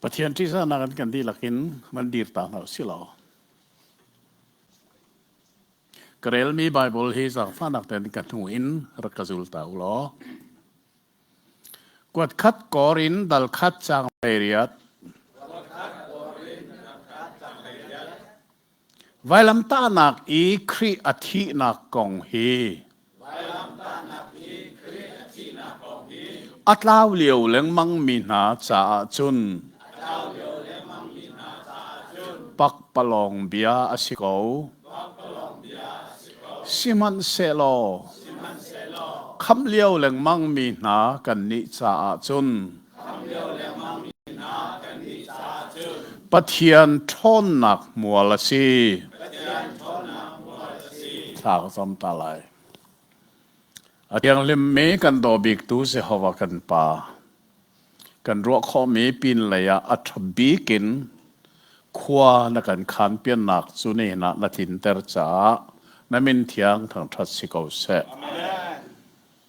Pathian ṭihzahnak in kan dihlak in van dir ta hna usih law. Ka relmi Baibal hi zaangfahnak tein ka hnu in rak ka zul ta u law. Kuat khat kawr in dal khat caang riat. Vailamtahnak i Khrih a thihnak kong hi a tlau lio lengmangmi hna caah cun pakpalawng bia a si ko. Sihmanhsehlaw khamh lio lengmangmi hna kannih caah cun Pathian ṭhawnnak hmual a si. Thla ka cam ta lai. A thianghlimmi kan daw biktu Jehovah kan Pa, kan ruah khawhmi pinlei ah a ṭha bik in khua na kan khaan piannak cu nihin ah na tlinter caah na min thiang thangṭhat si ko seh.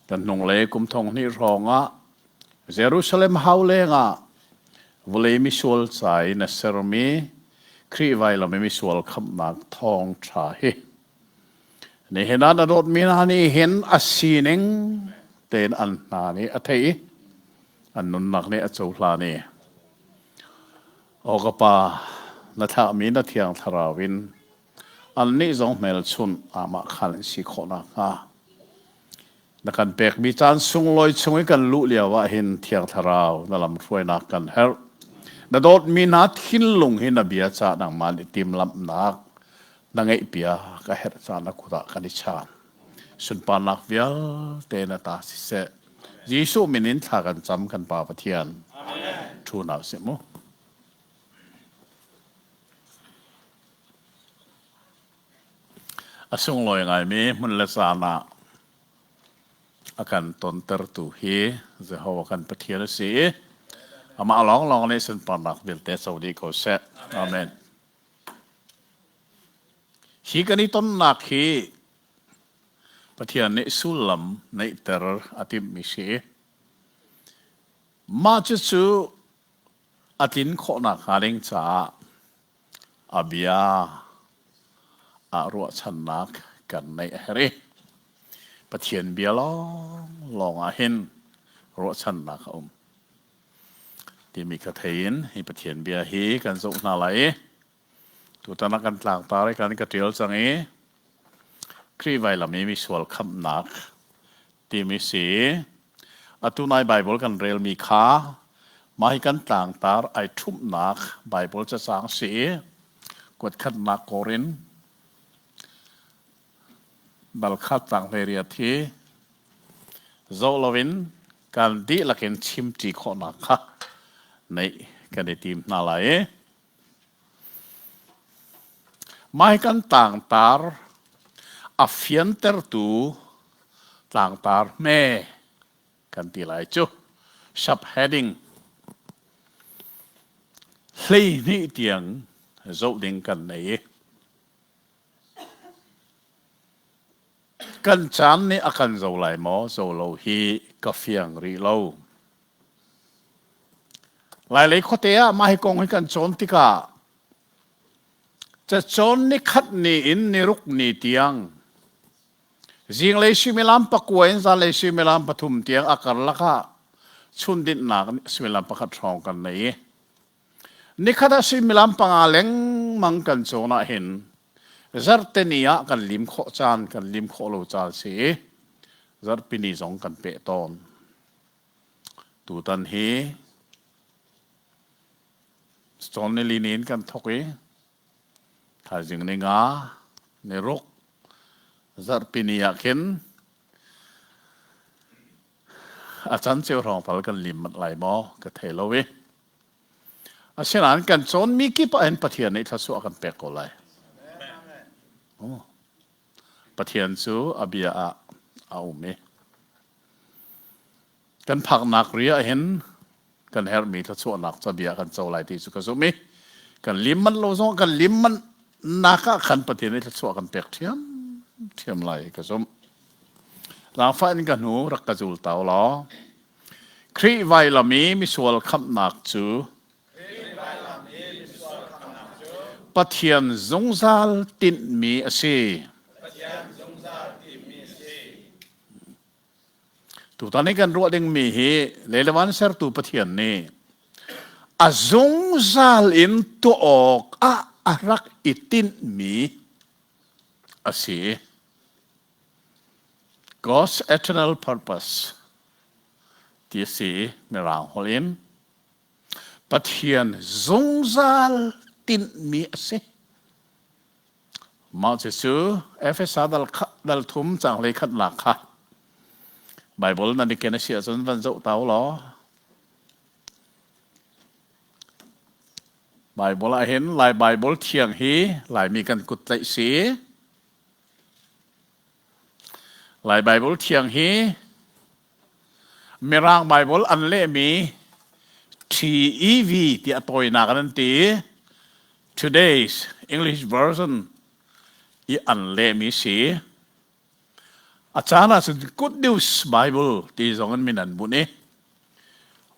Kan hnunglei kum thong hnih hrawng ah Jerusalem hau lengah vawlei misual ca i na sermi Khrih vailam i misual khamhnak thawngṭha hi nihin ah na dawtmi hna nih hin a sining tein an hna nih a theih i an nunnak nih a cohlan i aw ka pa na thlahmi na thiang thlarau in annih zong hmelchunh amah khan an si khawh nakhnga Na kan pekmi caan sunglawi chung i kan luh lio ah hin Thiang Thlarau na lamhruainak kan herh. Na dawtmi hna thinlung hi na bia ca nangmah nih timhlamhnak na ngeihpiak a herh caan na kut ah kan i chaan. Sunparnak vialte na ta siseh. Jesuh min in thla kan cam kan Pa Pathian. Thu hna usih mu. A sunglawi ngaimi hmun le caan ah a kan tontertu hi Jehovah kan Pathian a si i amah lawnglawng nih sunparnak vialte co dih ko seh. Amen. Hi kan i tonnak hi Pathian nih sullam neihter a timhmi si. Mah cucu a tlin khawhnak hnga ding caah A bia ah ruahchannak kan neih a herh i Pathian bia lawnglawng ah hin ruahchannak a um timi kha thei in hi Pathian bia hi kan zoh hna lai i tutan ah kan tlangtar i kan ka ṭial cang i Khrih vailam i misual khamhnak timi si. Atu nai Baibal kan relmi kha mah hi kan tlangtar ai ṭhumhnak Baibal cacang si i kuatkhatnak kawr in dal khat tlang 18 hi zoh loin kan dihlak in chimṭi khawhnak kha neih kan i tim hna lai i Mah hi kan tlangtar a fiantertu tlangtar hme kan ti lai cu. Subheading 12 tiang zoh ding kan nei i kan caan nih a kan zo lai maw zo lo hi ka fiang rih lo. Lailei khuate ah mah hi kong hi kan cawn tikah cacawn nikhat ni in niruk ni tiang zinglei suimilam pakua in zanlei suimilam pathum tiang a karlak ah chundinhnak suimilam pakhat hrawng kan nei i nikhat ah suimilam panga lengmang kan cawn ah hin zarte ni ah kan lim khawh caan kan lim khawh lo caan si i zarhpi ni zong kan peh tawn. Tutan hi cawn nili ni in kan thawk i thaizing ni nga ni ruk zarhpi ni ah khin a canceo hrawng tal kan lim manh lai maw ka thei lo i asinain kan cawnmi kip ah hin Pathian nih thluachuah a kan pek ko lai. Oh. Pathian cu a bia ah a um i Kan phaknak ri ah hin kan herhmi thluachuahnak cabia kan co lai ti cu ka zumh i kan lim manh lo zong kan lim manh nak ah khan Pathian nih thluachuah kan pek ṭhiam ṭhiam lai ka zumh. Zaangfah in ka hnu rak ka zul tau law Khrih vailam i misual khamhnak cu. Pathian zungzal tinhmi a si. Tutan i kan ruah dingmi hi leilevan sertu Pathian nih a zungzal in tuah awk ah a rak i tinhmi a si. God's eternal purpose ti a si Mirang holh in. Pathian zungzal tinhmi a si. Mah cucu Efesa dal, dal thum caang hleikhatnak kha Baibal nan i ken a si ahcun van zoh ta u law. Baibal ah hin Lai Baibal thiang hi Laimi kan kut tlaih si. Lai Baibal thiang hi Mirang Baibal an lehmi TEV tiah tawinak an ti. Today's English Version i an lehmi si. A caan ah cun Good News Bible ti zong in min an bunh i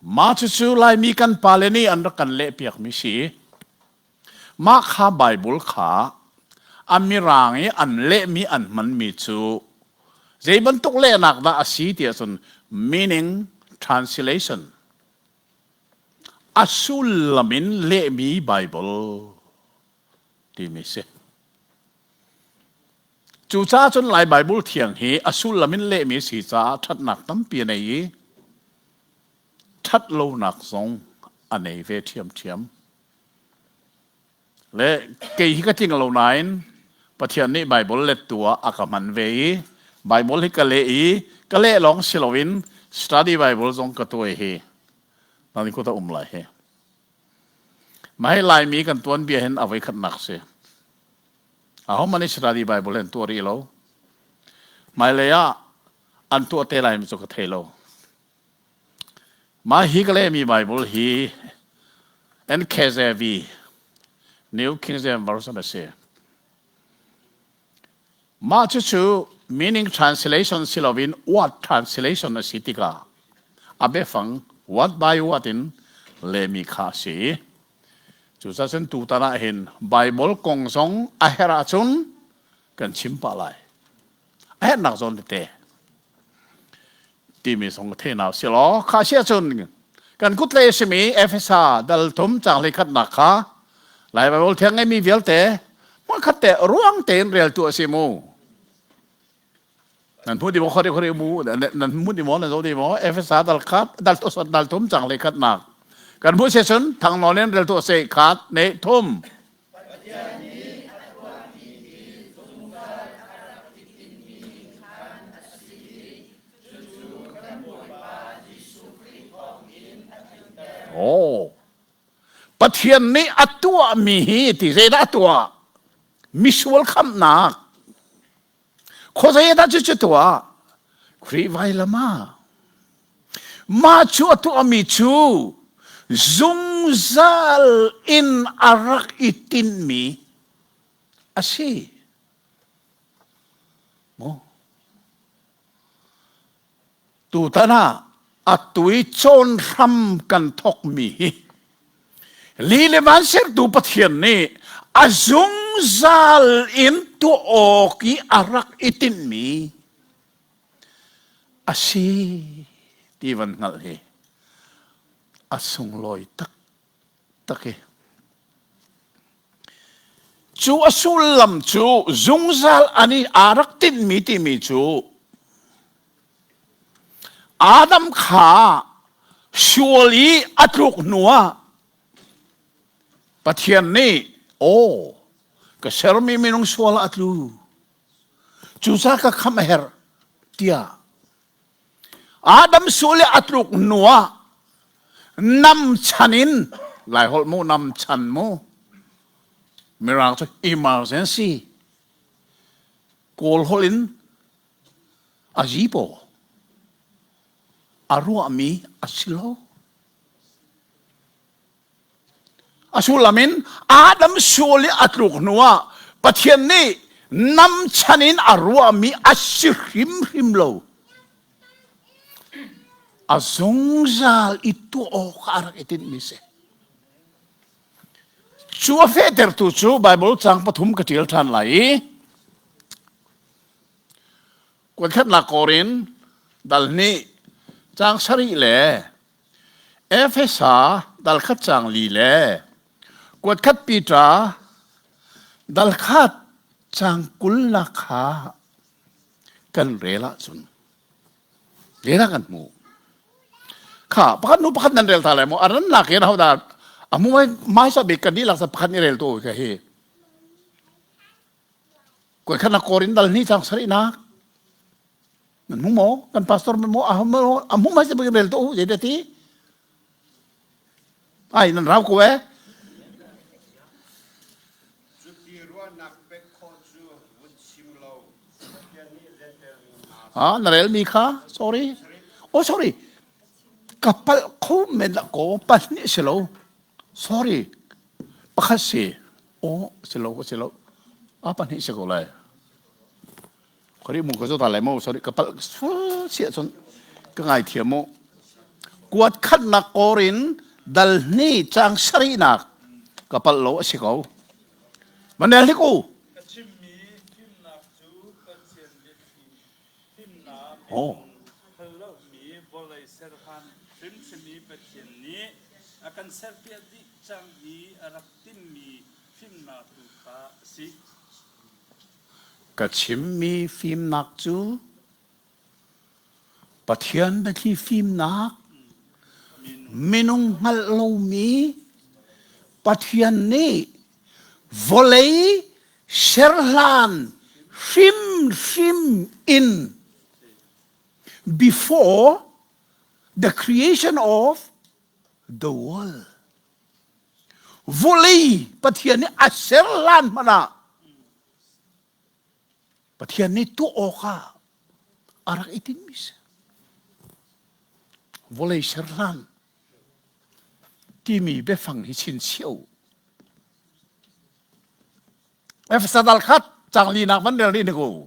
mah cucu Laimi kan pale nih an rak kan lehpiakmi si. Mah kha Baibal kha a mirang i an lehmi an hmanmi cu zei bantuk lehnak dah a si ti ahcun meaning translation a sullam in lehmi Baibal timi si. Cucaah cun Lai Baibal thiang hi a sullam in lehmi si caah ṭhatnak tampi a nei i ṭhat lonak zong a nei ve ṭhiamṭhiam. Le kei hi ka tling lo nain Pathian nih Baibal lettu ah a ka hman ve i Baibal hi ka leh i ka leh lawng si loin study Bible zong ka tuai hi nan kut a um lai hi. Mah hi Laimi kan tuanbia hin a voikhatnak si. Ahohmanh nih study Bible hi an tuah rih lo. Hmailei ah an tuah te lai mi cu ka thei lo. Mah hi ka lehmi Baibal hi NKJV, New King James Version a si. Mah cucu meaning translation si loin word translation a si tikah a biafang word by word in lehmi kha a si. Cucaah cun tutan ah hin Baibal kong zong a herh ahcun kan chim pah lai. A herhnak zawn tete. Timi zong theihnak si law kha si ahcun kan kutlei a simi Efesa dal thum caang hleikhatnak kha Lai Baibal thiang ngeimi vialte hmunkhat te ruang tein reltu a si mu. Nan hmu di maw khori khori mu nan hmu di maw nan zo di maw Efesa dal khat dal dal thum caang hleikhatnak kan hmu se cun thangnawn in reltu a si khat ne thum Pathian nih a tuahmi hi zungzal a rak i tinhmi khan a si i cucu kan Bawipa Jesuh Khrih thawngin a tlinter. Oh. Pathian nih a tuahmi hi ti zeidah a tuah? Misual khamhnak. Khuazei dah cucu tuah? Khrih vailam ah. Mah cu a tuahmi cu zungzal in a rak i tinhmi a si. Maw? Tutan ah atu i cawn hram kan thawkmi hi li le van sertu Pathian nih a zungzal in tuah awk i a rak i tinhmi a si ti van hngalh hi a sunglawi taktak i cu a sullam cu zungzal an i aa rak tinhmi timi cu Adam kha sual i a tluk hnuah Pathian nih aw ka sermi minung sual ah a tlu cucaah ka khamh a herh tiah Adam sual i a tluk hnuah nam chan in Laiholh mu nam chan mu Mirang cu emergency Kawl holh in a zipaw a ruahmi a si lo. A sullam in Adam sual i a tluk hnuah Pathian nih namchan in a ruahmi a si hrimhrim lo. A zungzal i tuah awk a rak i tinhmi si. Cu a fehtertu cu Baibal caang pathum ka ṭial ṭhan lai i kuatkhatnak Korin dal hnih caang sarih le Efesa dal khat caang li le kuatkhat Peter dal khat caang kulnak kha kan rel ahcun Lena kan hmu. Kha pakhat nu pakhat nan rel ta lai maw? A ran lak in hodah a mu mai sa bik kan dihlak sa pakhat ni rel tu ka hi. Koi khat na korin dal ni chang sari nak. Nan mu mo kan pastor mo a mu a mu mai sa bik rel tu je de ti. Ai nan rau ko eh. Cuti ruahnak pek khawh cu vun chim lo. Pathian nih Jentail mi hna Ah, na relmi kha sorry. Oh sorry. Ka palh kho men la ko pahnih si lo. Sorry. Pakhat si. Oh, si lo si lo. Ah pahnih si ko lai. Khari mu ka zo ta lai mo sorry ka palh sia cun ka ngai thiam mu. Kuat khatnak korin dal hni chang sarihnak ka palh lo a si ko. Manel hi ku. Ka chimmi fimnak cu Pathian biathli fimnak Oh. minung hal lomi vawlei serhlan hrimhrim i Pathian nih a kan serpiak dih cang i a rak timmi fimnak tu kha a si. Ka chimmi fimnak cu Pathian biathli fimnak, minung hngalh lomi Pathian nih vawlei serhlan hrimhrim in before the creation of the world Vawlei Pathian nih a ser hlan hmanh ah Pathian nih tuah awkah a rak i tinhmi si. Vawlei ser hlan timi biafang hi chinchiah u. Efesa dal khat cang linak van rel rih ni ku.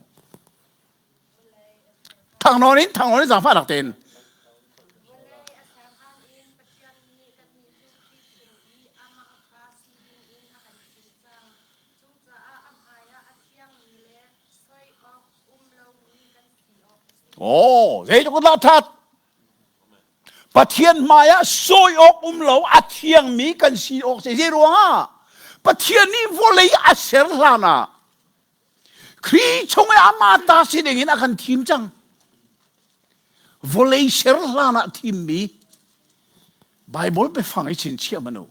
Thangnawn in thangnawn in zaangfahnak tein. Oh, zeitluk dah that. Pathian hmai ah sawi awk um lo a thiangmi kan si awk si. Zei ruangah? Pathian nih vawlei a ser hlan ah Khrih chung i amah ta si ding in a kan thim cang. Vawlei ser hlan ah thimmi Bible biafang i chinchiah manu.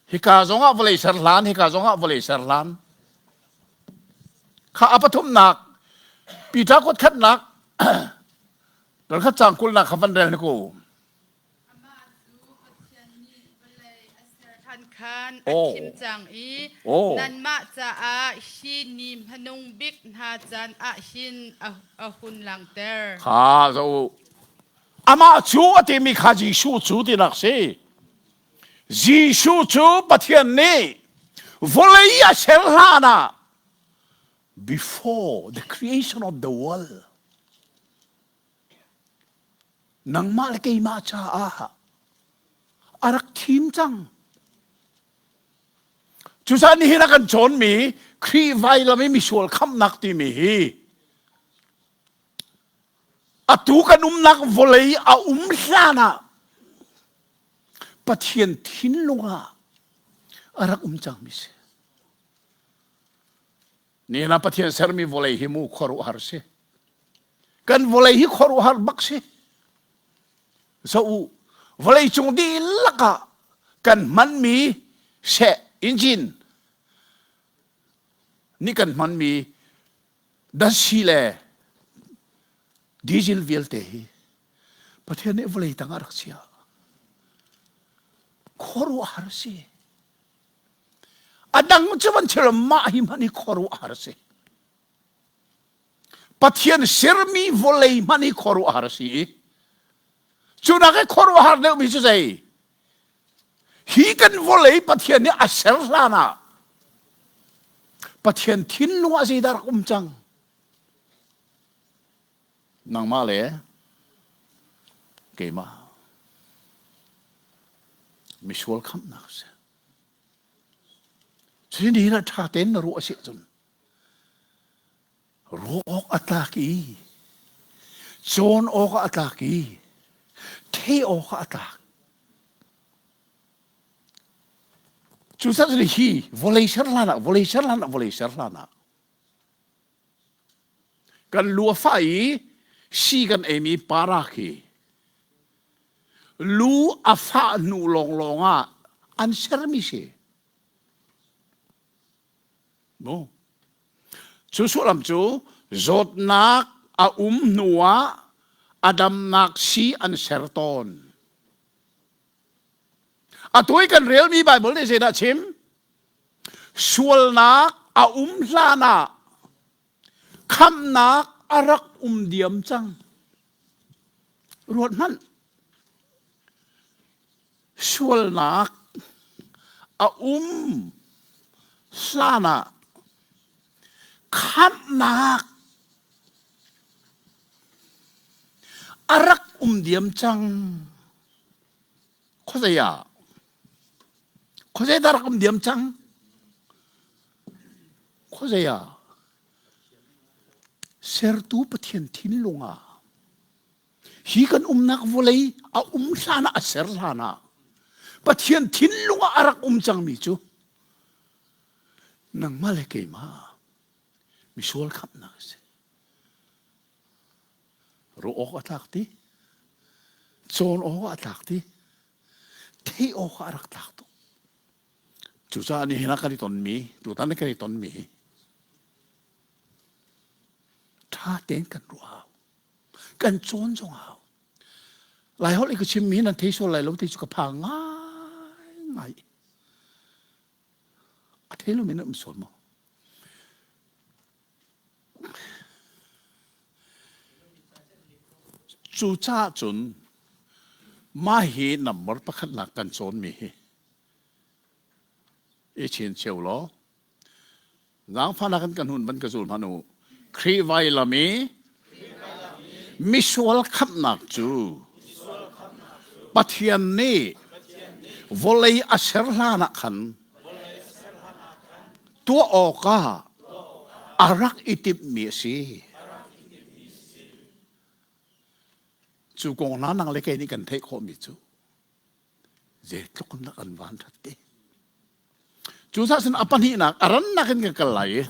Hika zong ah vawlei ser hlan, hika zong ah vawlei ser hlan. Kha a pathumnak Peter kut khatnak dal khat cang kulnak kha van rel ni ko. Amah cu Pathian nih vawlei a ser hlan khan a thim cang i nanmah caah hi ni hmanung bik hna caan ah hin a hun langhter. Kha zo amah cu a timi kha Jesuh cu tinak si. Jesuh cu Pathian nih vawlei a ser hlan ah before the creation of the world Nangmah le keimah caah a rak thim cang. Cucaah nihin a kan cawnmi Khrih vailam i misual khamhnak timi hi atu kan umnak vawlei a um hlan ah Pathian thinlung ah a rak um cangmi si. Nihin ah Pathian sermi vawlei hi mu khuaruahhar si. Kan vawlei hi khuaruahhar bak si. So u, vawlei cung dihlak ah kan hmanmi seh engine nih kan hmanmi dasi le diesel vialte hi Pathian nih vawlei tang ah rak chiah. Khuaruahhar si. A dang cu van chim mah hi hmanh hi khuaruahhar a si. Pathian sermi vawlei hmanh hi khuaruahhar a si i cu nak i khuaruahhar deuhmi cu zei? Hi kan vawlei Pathian nih a ser hlan ah Pathian thinlung ah zeidah rak um cang? Nangmah le keimah misual khamhnak a si. Cu ni na ṭha tein na ruah a si ahcun ruah awk a tlak i cawn awk a tlak i theih awk a tlak. Cucaah hi vawlei ser hlan ah vawlei ser hlan ah vawlei ser hlan ah kan lu a fah i si kan eimi para khi lu a fah hnu lawnglawng ah an sermi si. Mu. Cu sullam cu zawtnak a um hnu ah a damnak si an ser tawn. Atu i kan relmi Baibal nih zeidah a chim? Sualnak a um hlan ah khamhnak a rak um diam cang. Ruat hmanh. Sualnak a um hlan ah khamhnak a rak um diam cang. Khuazei ah? Khuazei dah rak um diam cang? Khuazei ah? Sertu Pathian thinlung ah hi kan umnak vawlei a um hlan ah a ser hlan ah Pathian thinlung ah a rak um cangmi cu nangmah le keimah misual khamhnak a si. Ruah awk a tlak ti, cawn awk a tlak ti, theih awk a rak tlak tuk. Cucaah nihin ah kan i tonmi, tutan kan i tonmi hi ṭha tein kan ruah hau. Kan cawn zong hau. Lai holh i ka chimmi nan thei sual lai lo ti cu ka phang ngaingai. A thei lomi nan um sual maw? Cucaah cun mah hi number pakhatnak kan cawnmi hi i chin cio law zaangfahnak in kan hun van ka zul hmanh u. Khrih vailam i misual khamhnak cu Pathian nih vawlei a ser hlan ah khan tuah awkah a rak i timhmi a si. Cu kong hna nang le kei nih kan theih khawhmi cu zeitluk in dah kan van ṭhat te. Cu cun a pahnihnak a rannak in kan kal lai i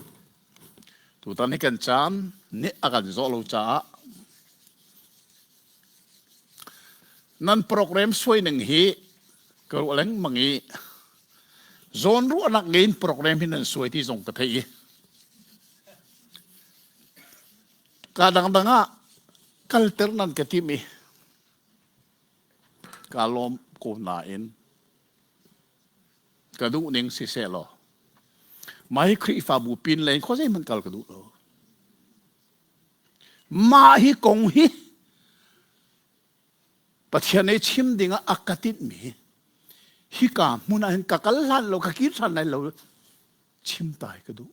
tutan hi kan caan nih a kan zawh lo caah nan program suai ning hi ka ruah lengmang i zawnruahnak ngei in program hi nan suai ti zong ka theih i ka dangdang ah kalter nan ka tim i ka lawm ko nain ka duh ning siseh law mah hi Khrihfabu pin lei khuazei hmanh kal ka duh lo mah hi kong hi Pathian nih chim ding ah a ka tinhmi hika hmun ah hin ka kal hlan lo ka kir ṭhan lai lo chim tai ka duh.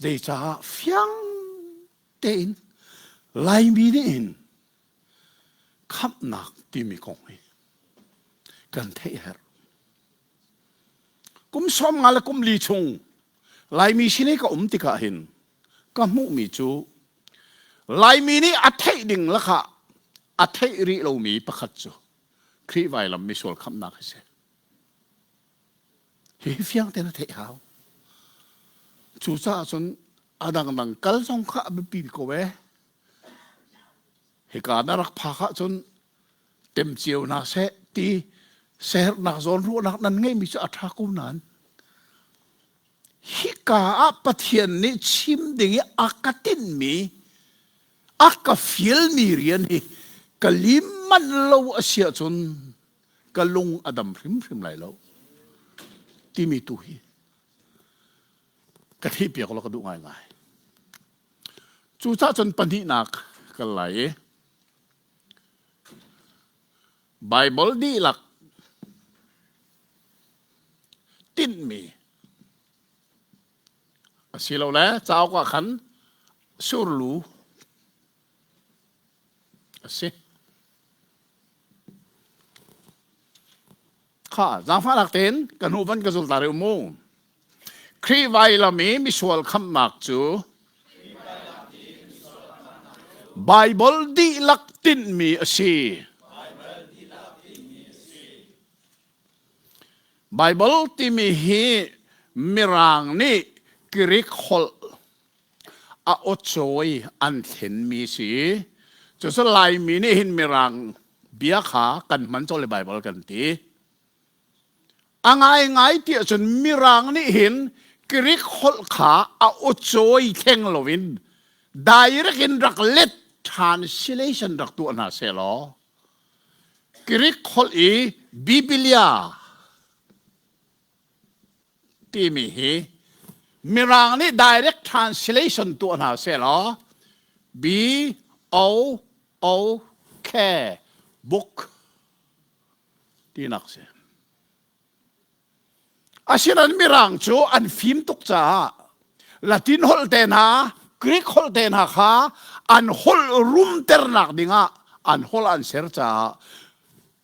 Zeicah fiang tein Laimi nih hin khamhnak timi kong hi kan theih herh. Kum sawm nga le kum li chung Laimi sin i ka um tikah hin ka hmuhmi cu Laimi nih a theih ding lakah a theih rih lomi pakhat cu Khrih vailam misual khamhnak hi si. Hi fiang tein a theih hau. Cucaah cun a dangdang kal zong kha a biapi ko ee. Hika na rak phak ahcun tem cio hna seh ti sehernak zawn ruahnak nan ngeihmi cu a ṭha ko nain hika ah Pathian nih chim ding i a ka tinhmi a ka fialmi rian hi ka lim manh lo a si ahcun ka lung a dam hrimhrim lai lo timi tu hi ka theihpiak law ka duh ngaingai. Cucaah cun pahnihnak kal lai i Baibal dihlak tinhmi asilole cauk ah khan surlu a si. Kha zaangfahnak tein ka hnu van ka zul ta rih mu. Khrih vailam i misual khamhnak cu Baibal dihlak tinhmi a si. Baibal timi hi Mirang nih Greek holh a awcawi an thlenmi si. Cucu Laimi nih hin Mirang bia kha kan hman colh i Baibal kan ti. A ngaingai ti ahcun Mirang nih hin Greek holh kha a awcawi theng loin direct in rak let translation rak tuah hna sehlaw Greek holh i Biblia timi hi Mirang nih direct translation tuah hna sehlaw B O O K book tinak si. Asinain Mirang cu an fim tuk caah Latin holh te hna, Greek holh te hna kha an holh rumternak dingah an holh an ser caah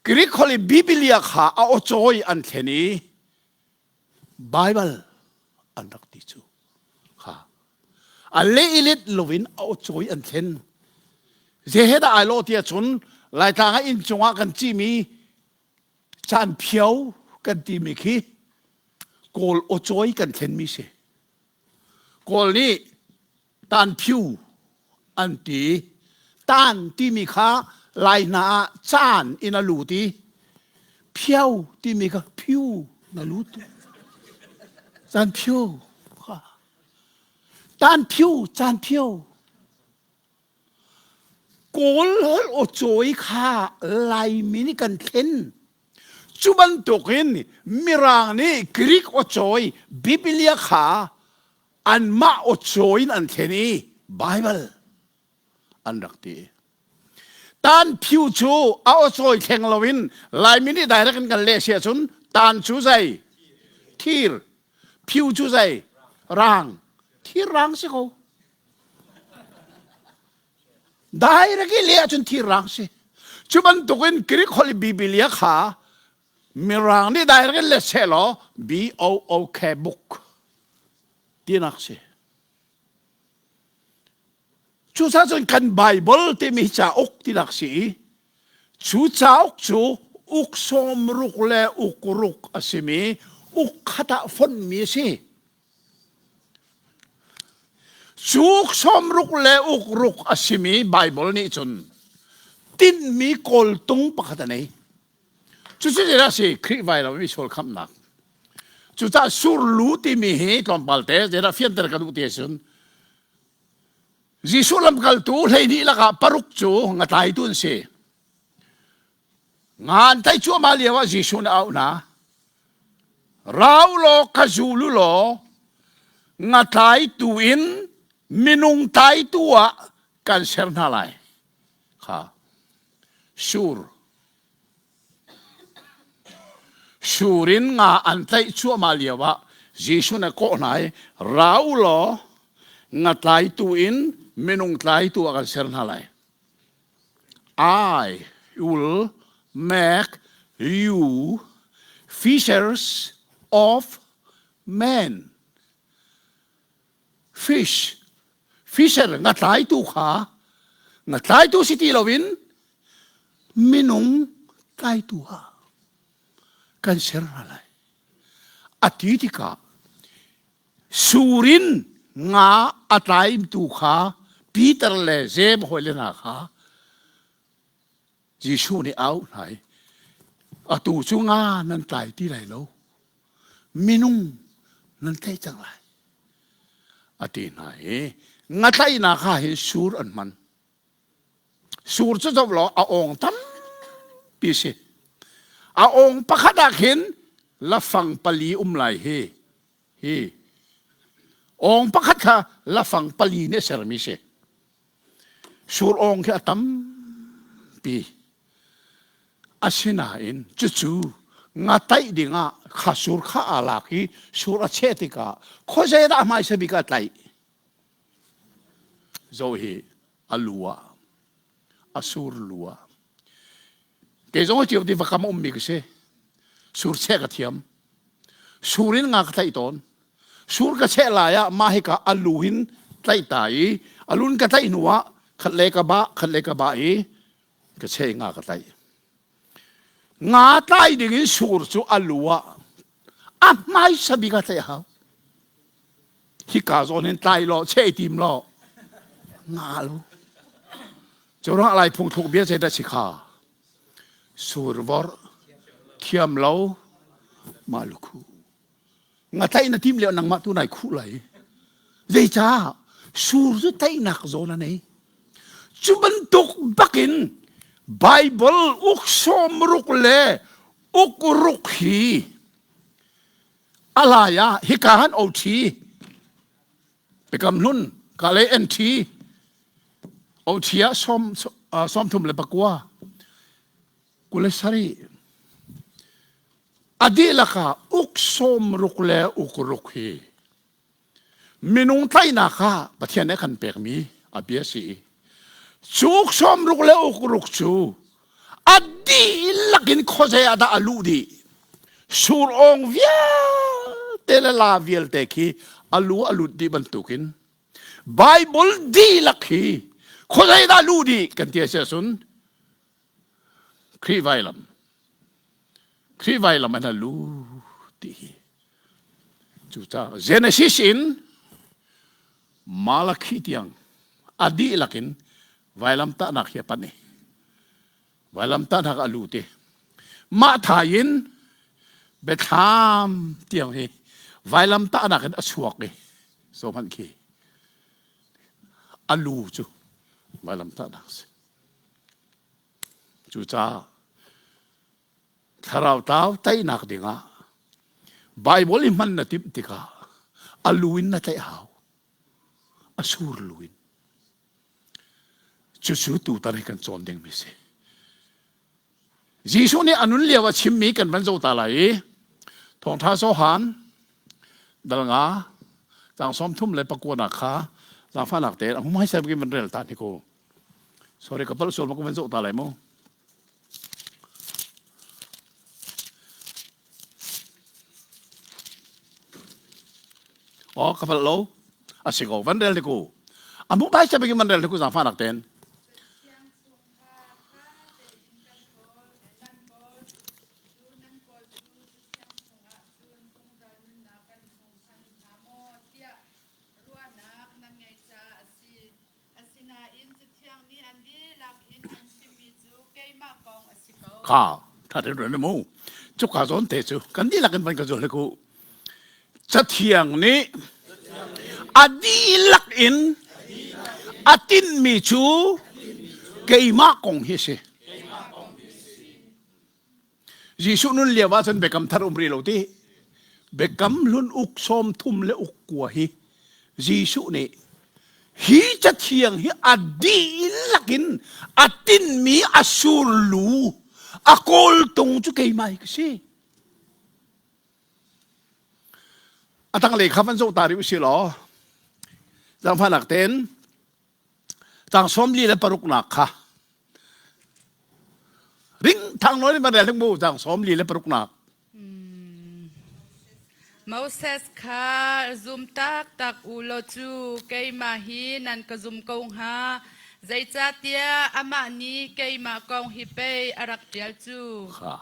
Greek holh i Biblia kha a awcawi an thlen i Bible an rak ti cu kha a leh i let loin a awcawi an thlen zei he dah ai lawh ti ahcun Laitlang ah inn cungah kan cihmi caan phio kan timi khi Kawl awcawi kan thlenmi si Kawl nih tan phiu an ti tan timi kha lai hna ah caan in a lut i phio timi kha phiu na lut caan phio kha tan phiu caan phio Kawl holh aw cawi kha Laimi nih kan thlen. Cu bantukin Mirang nih Greek aw cawi Biblia kha anmah aw cawi in an thlen i Bible an rak ti. Tan phiu cu a aw cawi thleng loin Laimi nih direct in kan leh si ahcun tan cu zei? Thir. Phiu cu zei? Rang. Thir rang si ko. Direct i leh ahcun thirrang si. Cu bantukin Greek holh i Biblia kha Mirang nih direct in let sehlaw B-O-O-K book tinak si. Cucaah cun kan Bible timi cauk tinak si i cu cauk cu uk sawmruk le uk ruk a simi uk khat ah fonhmi a si. Cu sawmruk le ukruk a simi Baibal nih cun tinhmi kawltung pakhat a nei. Cucu zeidah a si? Khrih vailam i sual khamhnak. Cucaah surlu timi hi tlawmpal te zeidah fianter ka duh ti ahcun Jesuh lamkaltu 12 lakah paruk cu ngatlaitu an si. Nga an tlaih cuahmah lio ah Jesuh nih a auh hna. Ra u law ka zul u law nga tlaitu in minung tlaitu ah kan ser hna lai. Kha sur sur in nga an tlaih cuahmah lio ah Jesuh nih a kawh hna i ra u law nga tlaitu in minung tlaitu ah kan ser hna lai. I will make you fishers of men. Fish, fisher nga tlaitu kha nga tlaitu si ti loin minung tlaitu ah kan ser hna lai. A ti tikah Sur in nga a tlaimtu kha Peter le Jeim hawile hna kha Jesuh nih a auh hna i atu cu nga nan tlai ti lai lo minung nan tlaih cang lai a ti hna i nga tlaihnak ah hin sur an hman Sur cu zoh law a awng tampi si. A awng pakhat ah khin lafang pali um lai hi. Hi. Awng pakhat kha lafang pali nih a sermi si. Sur awng khi a tampi. Asinain cucu nga taih dingah kha sur kha aa lak i sur a cheh tikah khuazei dah hmaisa bik ah tlaih? Zo hi a lu ah a sur lu ah kei zong cio ti va kam ummi ka si. Sur cheh ka thiam. Sur in nga ka tlaih tawn. Sur ka cheh lai ah mah hika a lu hin tlaih ta i a lun ka tlaih hnu ah khat le ka ba khat le ka ba i ka cheh nga ka tlaih. Nga tlai ding in sur cu a lu ah a hmaisa bik a tlaih hau. Hika zawn hin tlai law cheh tim law nga lo. Cu ruangah lai phungthluk bia zeidah si kha? Survor thiam lo mah lukhu. Nga tlaih na tim lio nangmah tu nai khuh lai. Zeicah? Sur cu tlaihnak zawn a nei. Cu bantuk bakin Bible uk sawmruk le uk ruk hi a lai ah hika han OT Biakam hlun ka le NT OT ah sawm 39 27 a dihlak ah uk sawm ruk le uk ruk hi minung tlaihnak ah Pathian nih a kan pekmi a bia si i cu uk sawm ruk le uk ruk cu a dihlak in khuazei ah dah a luh dih sur awng vialte le la vialte khi a lu a lut dih bantukin Bible dihlak hi khuazei dah luh dih kan ti a si ahcun Khrih vailam Khrih vailam an a lu ti hi cucaah Genesis in Malakhi tiang a dihlak in vailamtahnak hi a panh i vailamtahnak a lut i mah thai in biathlam tiang hi vailamtahnak in a chuak i so hmanh khi a lu cu vailamtahnak a si cucaah thlarau tlau teinak dingah Bible i hman na timh tikah a lu in na tlaih hau a sur lu in Cucu tutan hi kan cawn dingmi si. Jesuh nih a nun lio a chimmi kan van zoh ta lai i Thawngṭha Johan dal nga caang sawm thum le pakua nak kha zaangfahnak tein a hmai sem van rel ta ni ko. Sorry ka palh sual ma ka van zoh ta lai mu. Oh, ka palh lo. A si ko, van rel te ku. A mu bai se van rel te ku zaangfahnak ten. Ruahnak nan ngeih caah a si. Asinain Cathiang nih an dihlak in an chimmi cu keimah kong a si ko. Kha tha te ruan mu. Cuka zawn te cu kan dihlak in van ka zul ku. Cathiang nih a dihlak in a tinhmi cu keimah kong hi a si. Jesuh nun lio ahcun biakam thar um rih lo ti. Biakam hlun uk sawm thum le uk kua hi Jesuh nih hi cathiang hi a dihlak in a tinmi a surlu a kawltung cu keimah hi ka si. A tanglei kha van zoh ta rih usih law zaangfahnak tein Tang sawm li le paruknak kha ring thang nawn in van rel hling mu tang sawm li le paruknak. Moses kha zum taktak u law cu keimah hi nan ka zum ko hnga. Zeicahtiah amah nih keimah kong hi pei a rak ṭial cu. Kha.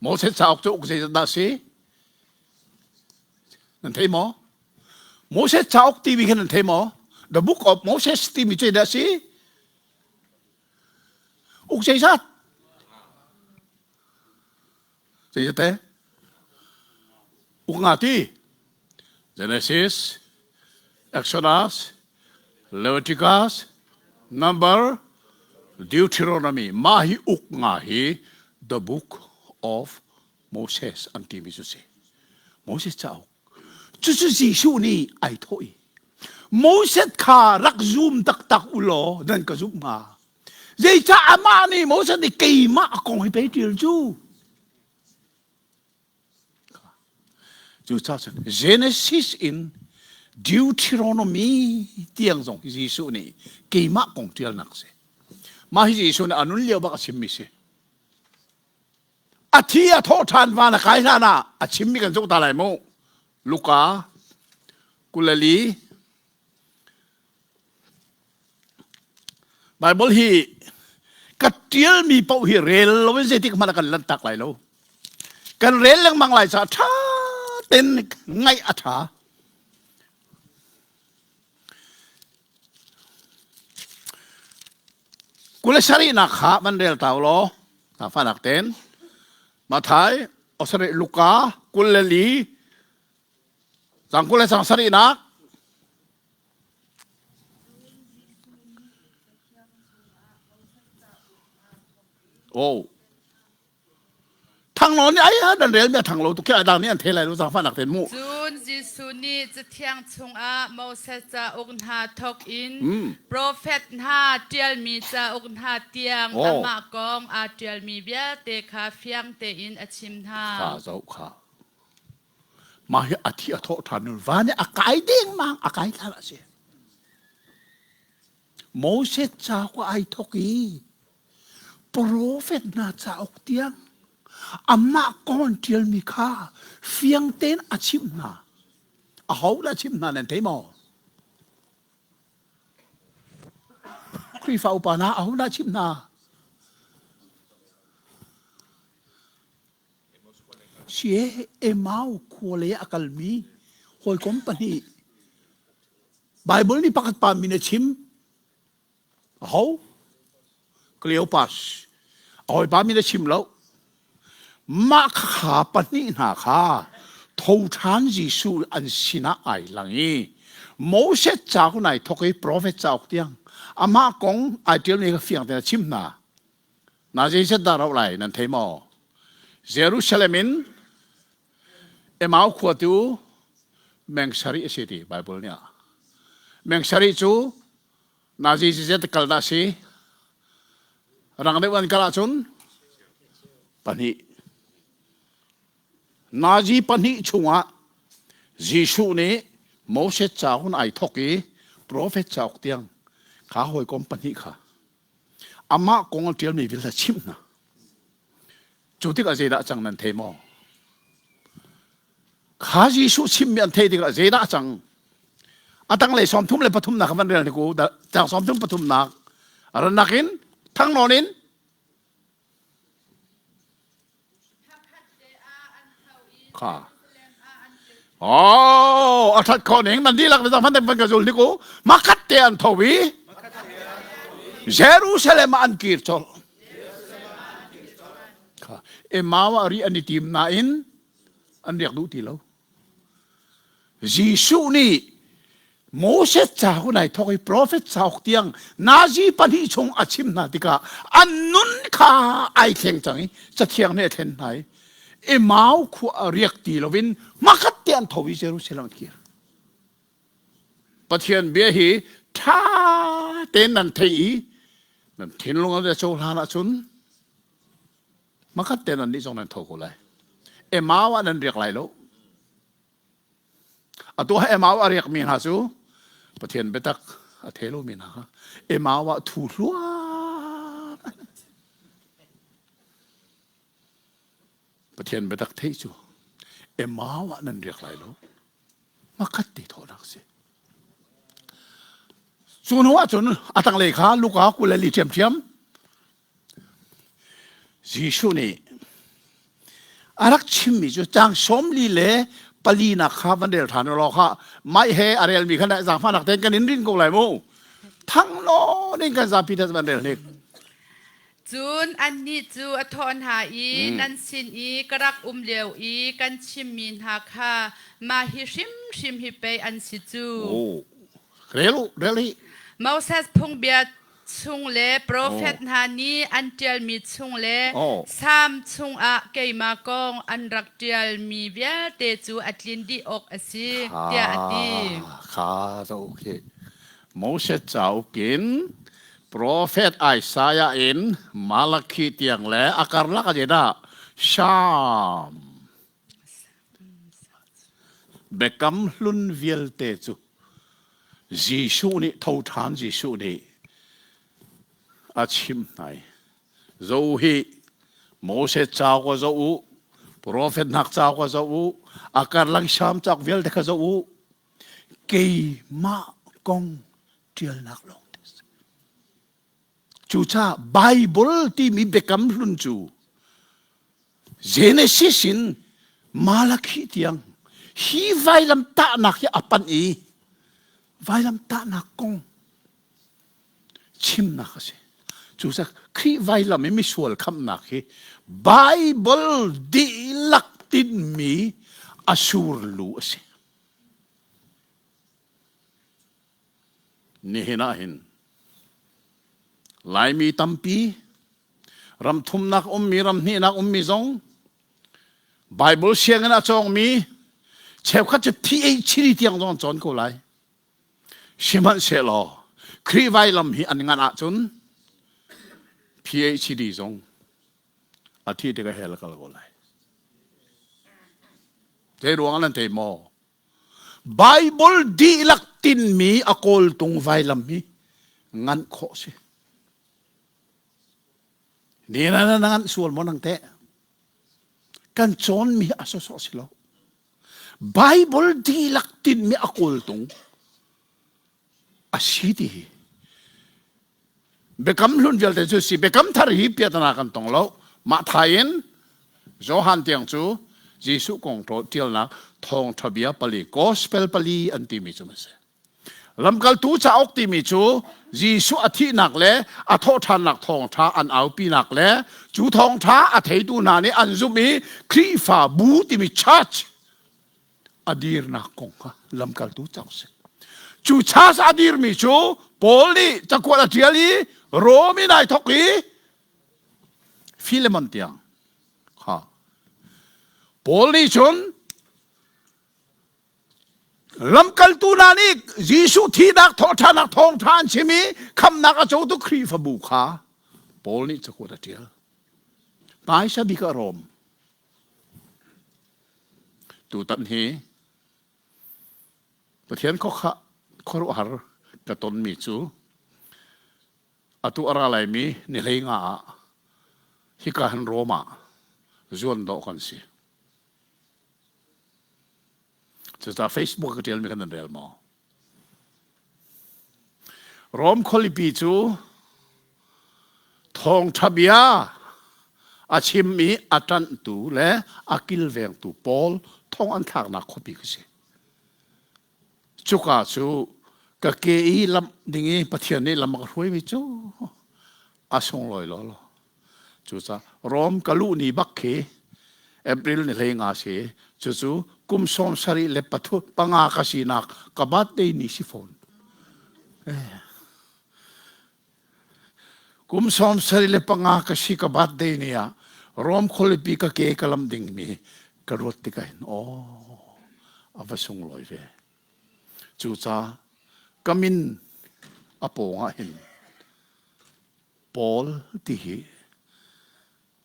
Moses cauk cu uk zeizat dah si? Nan thei maw? Moses cauk timi kha nan thei maw? The book of Moses timi cu dah si? Uk zeizat? Zeizat te? Uk nga ti? Genesis, Exodus, Leviticus, Number, Deuteronomy. Mah hi uk nga hi the book of Moses an timi cu si. Moses cauk. Cucu Jesuh nih ai thawh i Moses kha rak zum taktak u law nan ka zumh hnga. Zeicah amah nih Moses nih keimah a kong hi pei ṭial cu. Cucaah cun Genesis in Deuteronomy tiang zong hi Jesuh nih keimah kong ṭialnak si. Mah hi Jesuh nih a nun lio bak a chimmi si. A thi a thawh ṭhan van a kai hlan ah a chimmi kan zoh ta lai mu. Luka 24 Bible hi ka ṭialmi paoh hi rel loin zeitik hmanh ah kan lanhtak lai lo. Kan rel lengmang lai caah ṭha tein ngaih a ṭha. Kul sarihnak kha van rel ta u law, fanak tein. Mathai, osarih Luka, 24, cang kul le cang sarihnak. Oh. Thanglo nih ai dan rel mi a thanglo tuk khi adang nih an thei lai lo zaangfahnak ten mu. Cun Jesuh nih Cathiang chungah Moses cauk hna thawk in profet hna ṭialmi cauk hna tiang amah kong aa ṭialmi vialte kha fiang tein a chim hna. Kha zoh kha. Mah hi a thi a thawh ṭhan van i a kai dengmang a kai thlan a si. Moses cauk ai thawk i profet hna cauk tiang amah kong ṭialmi kha fiang tein a chimh hna. Aho dah a chimh hna nan thei maw? Khrihfa upa hna aho dah a chimh hna? Si Emau khua lei a kalmi hawikom pahnih Baibal nih pakhat pa min a chim. Aho? Cleopas. A hawipa min a chim lo. Mah kha pahnih hna kha tho ṭhan Jesuh an sinah ai lang i Moses cauk nai thawk i profet cauk tiang amah kong ai ṭialmi kha fiang tein a chim hna. Na zeiset dah rauh lai nan thei maw? Jerusalem in Emau khua tu meng sarih a si ti Bible nih ah. Meng sarih cu Nazi zizet kal dah si. Rang deuh an kal ahcun pahnih. Nazi pahnih chungah Jesuh nih Moses cauk in ai thawk i profet cauk tiang kha hawikom pahnih kha amah kong a ṭialmi vialte chimh hna. Cu tikah zeidah cang nan thei maw? Kha Jesuh chimmi an theih tikah zeidah cang? A tanglei sawm thum le pathumnak van rel hnik u. Tang sawm thum pathumnak. A rannak in thangnawn in kha Oh, a that khawh ning nan dihlak le zang van ka zul hnik u. Makhat te an tho i Jerusalem ah an kir colh. Emau ah ri an i tim nain an riak duh ti lo. Jesuh nih Moses cauk in ai thawk i profet cauk tiang nazi pahnih chung a chim hna tikah an nun kha ai thleng cang i cathiang nih a thlen hna i Emau khua a riak ti loin hmakhat te an tho i Jerusalem an kir. Pathian bia hi ṭha tein nan theih i nan thinlung an cohlan ahcun hmakhat te nan nih zong nan tho ko lai. Emau ah nan riak lai lo. Atu ah Emau a riakmi hna cu Pathian biatak a thei lomi hna kha Emau ah thu hluan. Pathian biatak theih cu Emau ah nan riak lai lo. Makhat te thawhnak si. Cu hnu ahcun a tanglei kha Luka 24 ṭhiamṭhiam Jesuh nih a rak chimmi cu caang sawmli le palinak kha van rel ṭhan u law kha mai he a relmi kha zaangfahnak tein kan in rin ko lai mu. Thang law in kan zapi te van rel hnik. Cun annih cu a thawh hna i, Nan sin i ka rak um lio i kan chimmi hna kha mah hi hrimhrim hi pei an si cu. Oh, rel u, rel hi. Moses phungbia chung le profet hna nih an ṭialmi chung le Salm chungah keimah kong an rak ṭialmi vialte cu a tlin dih awk a si, tiah a ti. Kha zoh khi. Moses cauk in profet Isaiah in Malakhi tiang le a karlak ah dah Salm Biakam hlun vialte cu Jesuh nih tho ṭhan Jesuh nih a chim hna i zo hi. Moses cauk a zoh u, profet hnak cauk a zoh u, a karlang Salm cauk vialte kha zoh u. Keimah kong ṭialnak lawng te si. Cucaah Bible timi biakam hlun cu Genesis in Malakhi tiang hi vailam tahnak hi a panh i vailam tahnak kong chimnak a si. Cucaah Khrih vailam i misual khamhnak hi Bible dihlak tinhmi a surlu a si. Nihin ah hin Laimi tampi ram thumnak ummi ram hnihnak ummi zong Bible sianginn a cawngmi cheukhat cu PhD tiang zong an cawn ko lai. Sihmanhsehlaw Khrih vailam hi an ngan ahcun PhD zong a thi tikah hell a kal ko lai. Zei ruang nan thei maw? Bible dihlak tinmi a kawltung vailam hi nganh khawh si. Ni na na nganh sual maw nang teh? Kan cawnmi a sawsawh si lo. Bible dihlak tinmi a kawltung a si ti hi. Biakam hlun vialte cu si biakam thar hi piatana kan tong lo. Mah thai in Johan tiang cu Jesuh kong ṭialnak thawngṭha bia pali gospel pali an timi cu a si. Lamkaltu cauk timi cu Jesuh a thihnak le a thawhṭhannak thawngṭha an aupinak le cu thawngṭha a theitu hna nih an zumh i Khrihfabu timi church a dirnak kong kha lamkaltu cauk si. Cu church a dirmi cu Paul nih cakuat a ṭial i Rom in ai thawk i Philemon tiang kha Paul nih cun Lamkaltu hna nih Jesuh thihnak thawhṭhannak thawngṭha an chim i khamhnak a cotu Khrihfabu kha Paul nih cakuat a ṭial. Hmaisa bik ah Rom. Tutan hi Pathian khuakha khuaruahhar ka tonmi cu atu a ra laimi ni hlei nga ah hika han Rom ah zuan dawh kan si. Cucaah Facebook ka ṭialmi khan nan rel maw? Rom khualipi cu thawngṭha bia a chim i a ṭanhtu le a kilvengtu pawl thong an thlaknak khuapi ka si. Cuka cu ka ke i lamh ding i Pathian nih lam a ka hruaimi cu a sunglawi lawlaw. Cucaah Rom ka luh ni bak khi April ni hlei nga si. Cucu kum sawm sarih le pathu panga ka sinak ka birthday ni si fawn. Eh. Kum sawm sarih le panga ka si ka birthday ni ah Rom khualipi ka ke ka lam ding mi ka ruat tikah hin oh a va sunglawi ve. Cucaah ka min a pawng ah hin Paul ti hi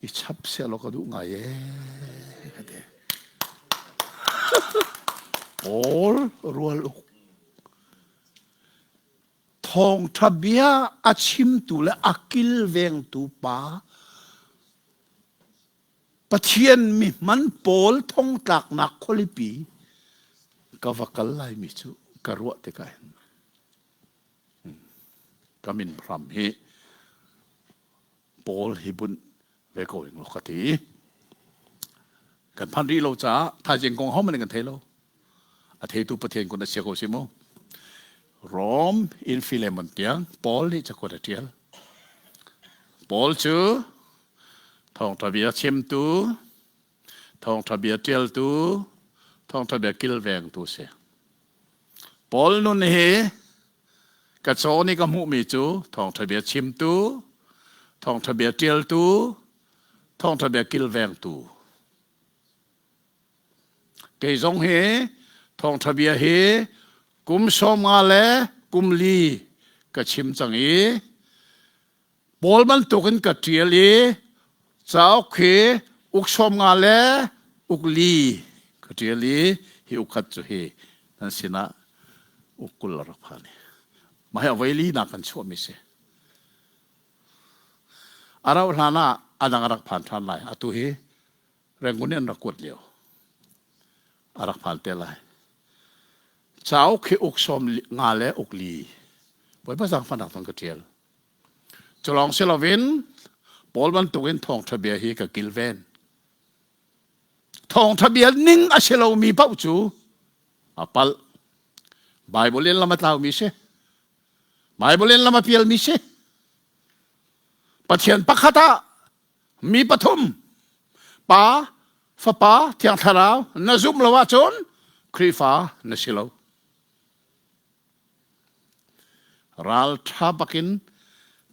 i chap sehlaw ka duh ngai ee ka ti. Paul rual uk thawngṭha bia a chimtu le a kilvengtu pa Pathian mi hman pawl thongtlaknak khualipi ka va kal laimi cu ka ruah tikah hin Ka min hram hi Paul hi bunh ve ko ing law ka ti. Kan phan rih lo caah thaizing kong hohmanh in kan thei lo. A theitu Pathian kun a sia ko si mu. Rom in Philemon tiang Paul nih cakuat a ṭial. Paul cu thawngṭha bia chimtu, thawngṭha bia ṭialtu, thawngṭha bia kilvengtu si. Paul nun hi ka cawn i ka hmuhmi cu thawngṭha bia chimtu, thawngṭha bia ṭialtu, thawngṭha bia kilvengtu. Kei zong hi thawngṭha bia hi kum 50 le kum li ka chim cang i Paul bantukin ka ṭial i cauk hi uk 50 le uk li ka ṭial i hi uk khat cu hi nan sinah uk 20 a rak phan i mah hi a voi linak kan chuahmi si. A rauh hlan ah. A dang a rak phan ṭhan lai. Atu hi Rangoon in an rak kuat lio. A rak phan te lai. Cauk hi uk sawm nga le uk li. Bawipa zaangfahnak thawng ka ṭial. Culawng si loin Paul bantukin thawngṭha bia hi ka kilven. Thawngṭha bia ning a si lomi paoh cu a palh. Bible in lam a tlaumi si. Bible in lam a pialmi si. Pathian pakhat ah mi pathum Pa, Fapa, Thiang Thlarau na zumh lo ahcun Khrihfa na si lo. Ralṭha bakin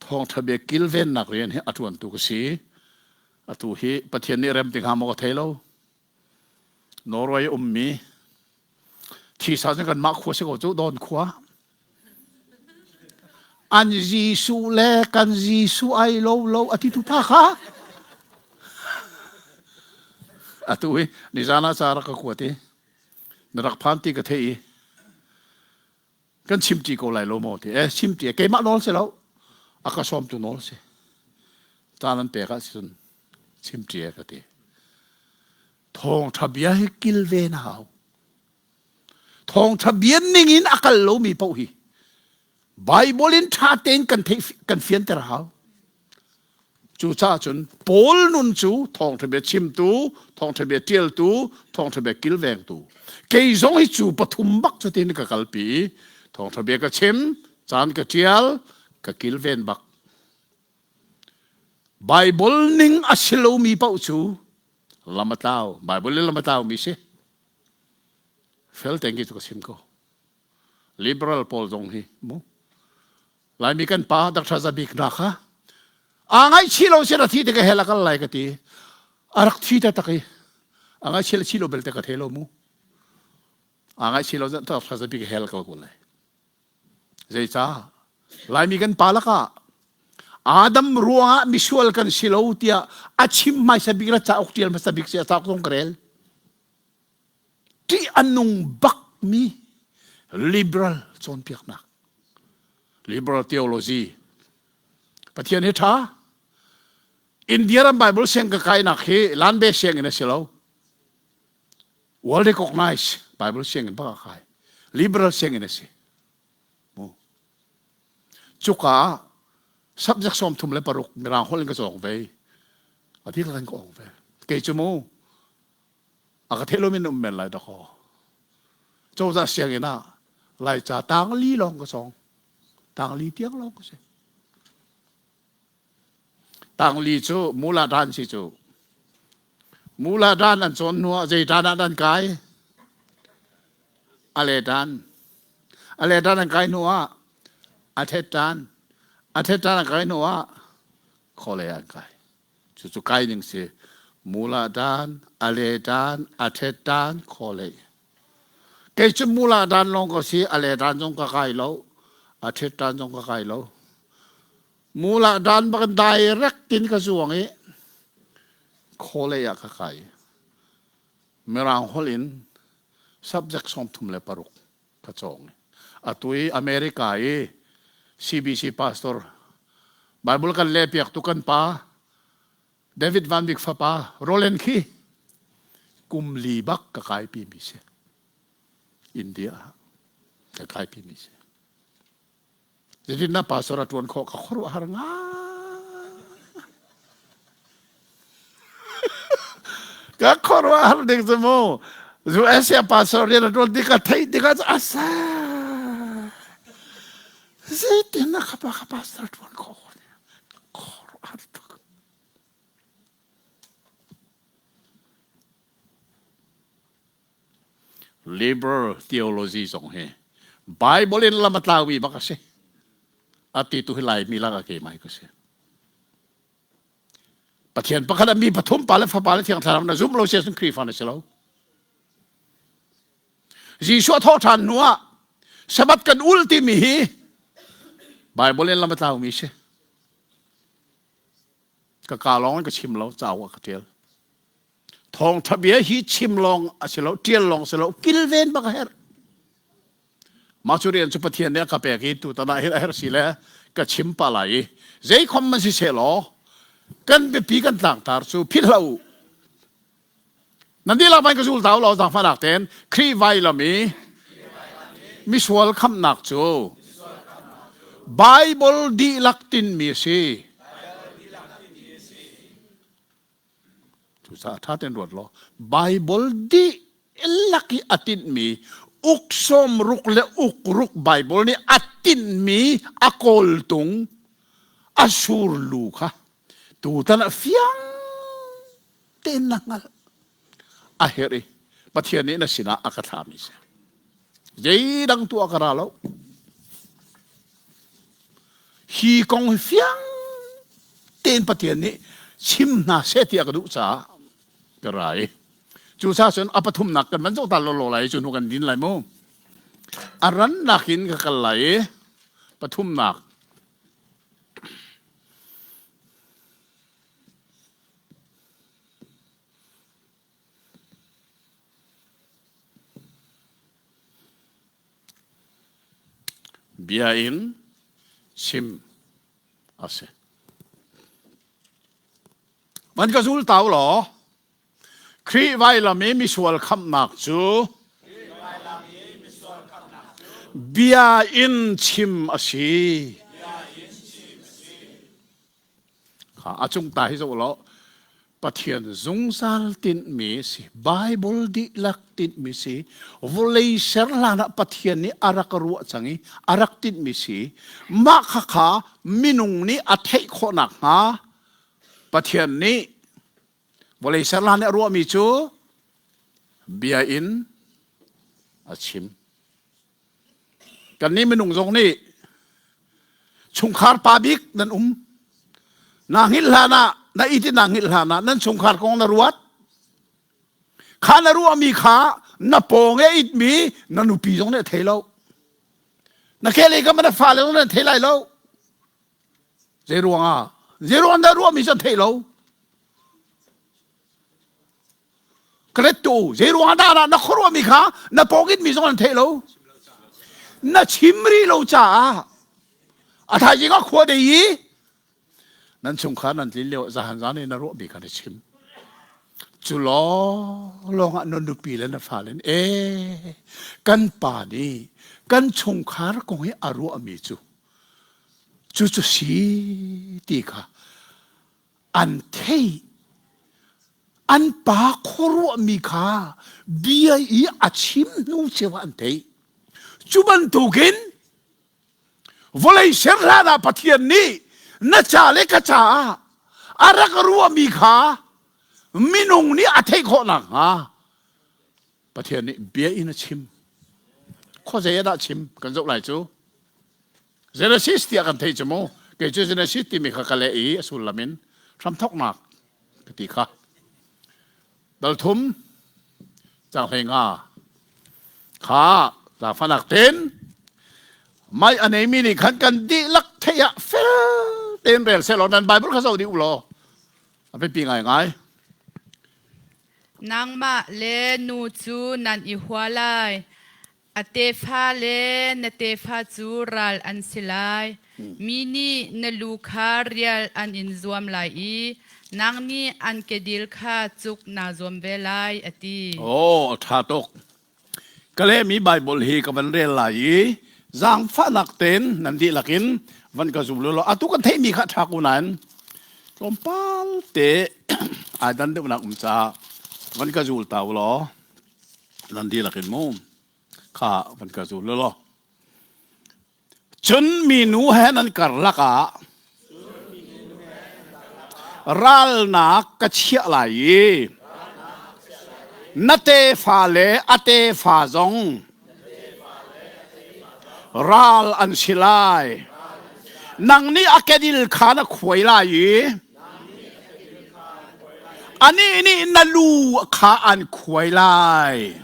thawngṭha bia kilvennak rian hi a ṭuantu ka si. Atu hi Pathian nih rem ti hnga maw ka thei lo. Norway ummi thisa cu kanmah khua si ko cu Dawn khua. An Jesuh le kan Jesuh ai lo lo a ti tu pa kha. Atu hi nizan ah ca rak ka kuat i na rak phan ti ka theih i kan chim ṭi ko lai lo maw ti eh chim ṭi keimah nawl si lo a ka sawmtu nawl si caan an pek ahcun chim ṭi ka ti thawngṭha bia hi kilven a hau thawngṭha bia ning in a kal lomi paoh hi Bible in ṭha tein kan theih kan fianter a hau. Cucaah cun Paul nun cu thawngṭha bia chimtu, thawngṭha bia ṭialtu, thawngṭha bia kilvengtu. Kei zong hi cu pathum bak cutin ka kalpi i thawngṭha bia ka chim, caan ka ṭial, ka kilven bak. Bible ning a si lomi paoh cu lam a tlau. Bible in lam a tlaumi si. Fel tein khi cu ka chim ko. Liberal pawl zong hi mu Laimi kan pa Dr. Zabik hna kha aa ngaihchih lo sin a thi te ka hel a kal lai ka ti a rak thi taktak i a ngaihchih le chih lo belte ka thei lo mu aa ngaihchih lo Dr. Zabik hel kal ko lai zeicah Laimi kan pa lakah Adam ruangah misual kan si lo tiah a chim hmaisa bik le cauk ṭial hmasa bik si a cauk zong ka rel ṭih a nung bakmi liberal cawnpiaknak liberal theology Pathian hi ṭha India ram Bible siang ka kainak hi Lanbe sianginn a si lo world recognized Bible sianginn bak a kai liberal sianginn a si cuka ah subject 36 mirang holh in ka cawng ve a dihlak in ka ong ve kei cu mu A ka theih lomi na um men lai dakaw. Cozah sianginn ah Laica tangli lawng ka cawng. Tangli tiang lawng ka si. Tangli cu mula dan si cu. Mula dan an cawn hnu ah zei dan ah dan kai? Ale dan. Ale dan an kai hnu ah a thet dan. A thet dan an kai hnu ah khole an kai. Cucu kai ning si. Mula dan, a le dan, a thet dan, khaw lei. Kei cu mula dan lawng ka si, a le dan zong ka kai lo, a thet dan zong ka kai lo. Mula dan bak direct in ka zuang i khaw lei ah ka kai. Mirang holh in subject 36 ka cawng. Atu i America i CBC pastor Bible kan lehpiak tu kan pa David Van Bik fapa Roland khi kum li bak ka kaipi mi si. India ah ka kaipi mi si. Zeitin na pastor a tuan khawh ka khuaruahhar ngai. Ka khuaruahhar ding cu mu. US ah pastor rian a tuan ti ka theih tikah asa. Zeitin na ka pa ka pastor tuan khawh khuaruahhar tuk. Liberal theology zong hi Bible in lam a tlaumi bak a si. A ti tu hi Laimi lak a keimah ka si. Pathian pakhat a mi pathum pa le fapa le thiang thlarau na zum lo sia sun Khrihfa na si lo. Jesuh a thawh ṭhan hnu ah Sabbath kan ul timi hi Bible in lam a tlaumi si. Ka ka lawng in ka chim lo, cauk ah ka ṭial. Thawngṭha bia hi chim lawng a si lo, ṭial lawng si lo, kilven bak a herh. Mah cu rian cu Pathian nih a ka pek i tutan ah hin a herh si le ka chim pah lai i zeikhom man si seh law. Kan biapi kan tlangtar cu philh hlah u. Nan dihlak van ka zul ta u law zaangfahnak tein Khrih vailam i misual khamhnak cu Bible dihlak tinmi a si. Cucaah ṭha tein ruat law Bible dihlak i a tinhmi uk sawmruk le uk ruk Bible nih a tinhmi a kawltung a surlu kha tutan ah fiang tein na hngalh a herh i Pathian nih na sinah a ka thlahmi si. Zeidang tuah ka ra lo. Hi kong hi fiang tein Pathian nih chim hna seh ti a ka duh caah ka ra i cucaah cun a pathumnak kan van zoh ta lawlaw lai i cu hnu kan din lai mu. A rannak in ka kal lai i pathumnak Bia in chim a si. Van ka zul ta u law, Khrih vailam i misual khamhnak cu bia in chim a si. Kha a cung ta hi zoh law Pathian zungzal tinhmi si Bible dihlak tinhmi si vawlei ser hlan ah Pathian nih a rak ruah cang i a rak tinhmi si mah khakha minung nih a theih khawh nakhnga Pathian nih vawlei ser hlan nih a ruahmi cu bia in a chim. Kannih minung zong nih chungkhar pa bik nan um. Na hngilh hlan ah na it i na hngilh hlan ah nan chungkhar kong na ruat. Kha na ruahmi kha na pawng e itmi na nupi zong nih a thei lo. Na kehlei kam na fale zong nih an thei lai lo. Zei ruangah? Zei ruang dah ruahmi cu an thei lo. Ka let tu zei ruang dah na khuaruahmi kha na pawngin mi zong an theih lo na chim rih lo caah a thaizing ah khua dei i nan chungkhar nan tlin lio zahan zan i na ruahmi kha na chim cu lawng lawng ah na nupi le na fale e kan pa nih kan chungkhar kong hi a ruahmi cu cu cu si ti kha an theih an pa khuaruahmi kha bia i a chim hnu ceu ah an theih cu bantukin vawlei ser hlan ah Pathian nih na ca le ka caah a rak ruahmi kha minung nih a theih khawh nakhnga Pathian nih bia in a chim khuazei ah dah chim kan zoh lai cu Genesis tiah kan theih cu mu. Kei cu Genesis timi kha ka leh i a sullam in hramthawknak ka ti kha. Dal thum cang hlei nga kha zaangfahnak ten mai a neimi nih khan kan dihlak theih ah fel tein rel seh law nan Bible kha zoh dih u law a biapi ngaingai. Nangmah le nu cu nan i hua lai. A tefa le na tefa cu ral an si lai. Mi nih na lu kha rial an in zuam lai i nang nih an kedil kha cuk naa zuam ve lai, a ti. Oh, a ṭha tuk. Ka lehmi Baibal hi ka van rel lai i zaangfahnak tein nan dihlak in van ka zum law atu kan theihmi kha ṭha ko nain tlawmpal te ai dan deuhnak um caah van ka zul ta u law nan dihlak in mu kha van ka zul law cun minu he nan karlak ah ralnak ka chiah lai i na tefa le a tefa zong ral an si lai nang nih a kedil kha na khuai lai i Anih nih na lu kha an khuai lai.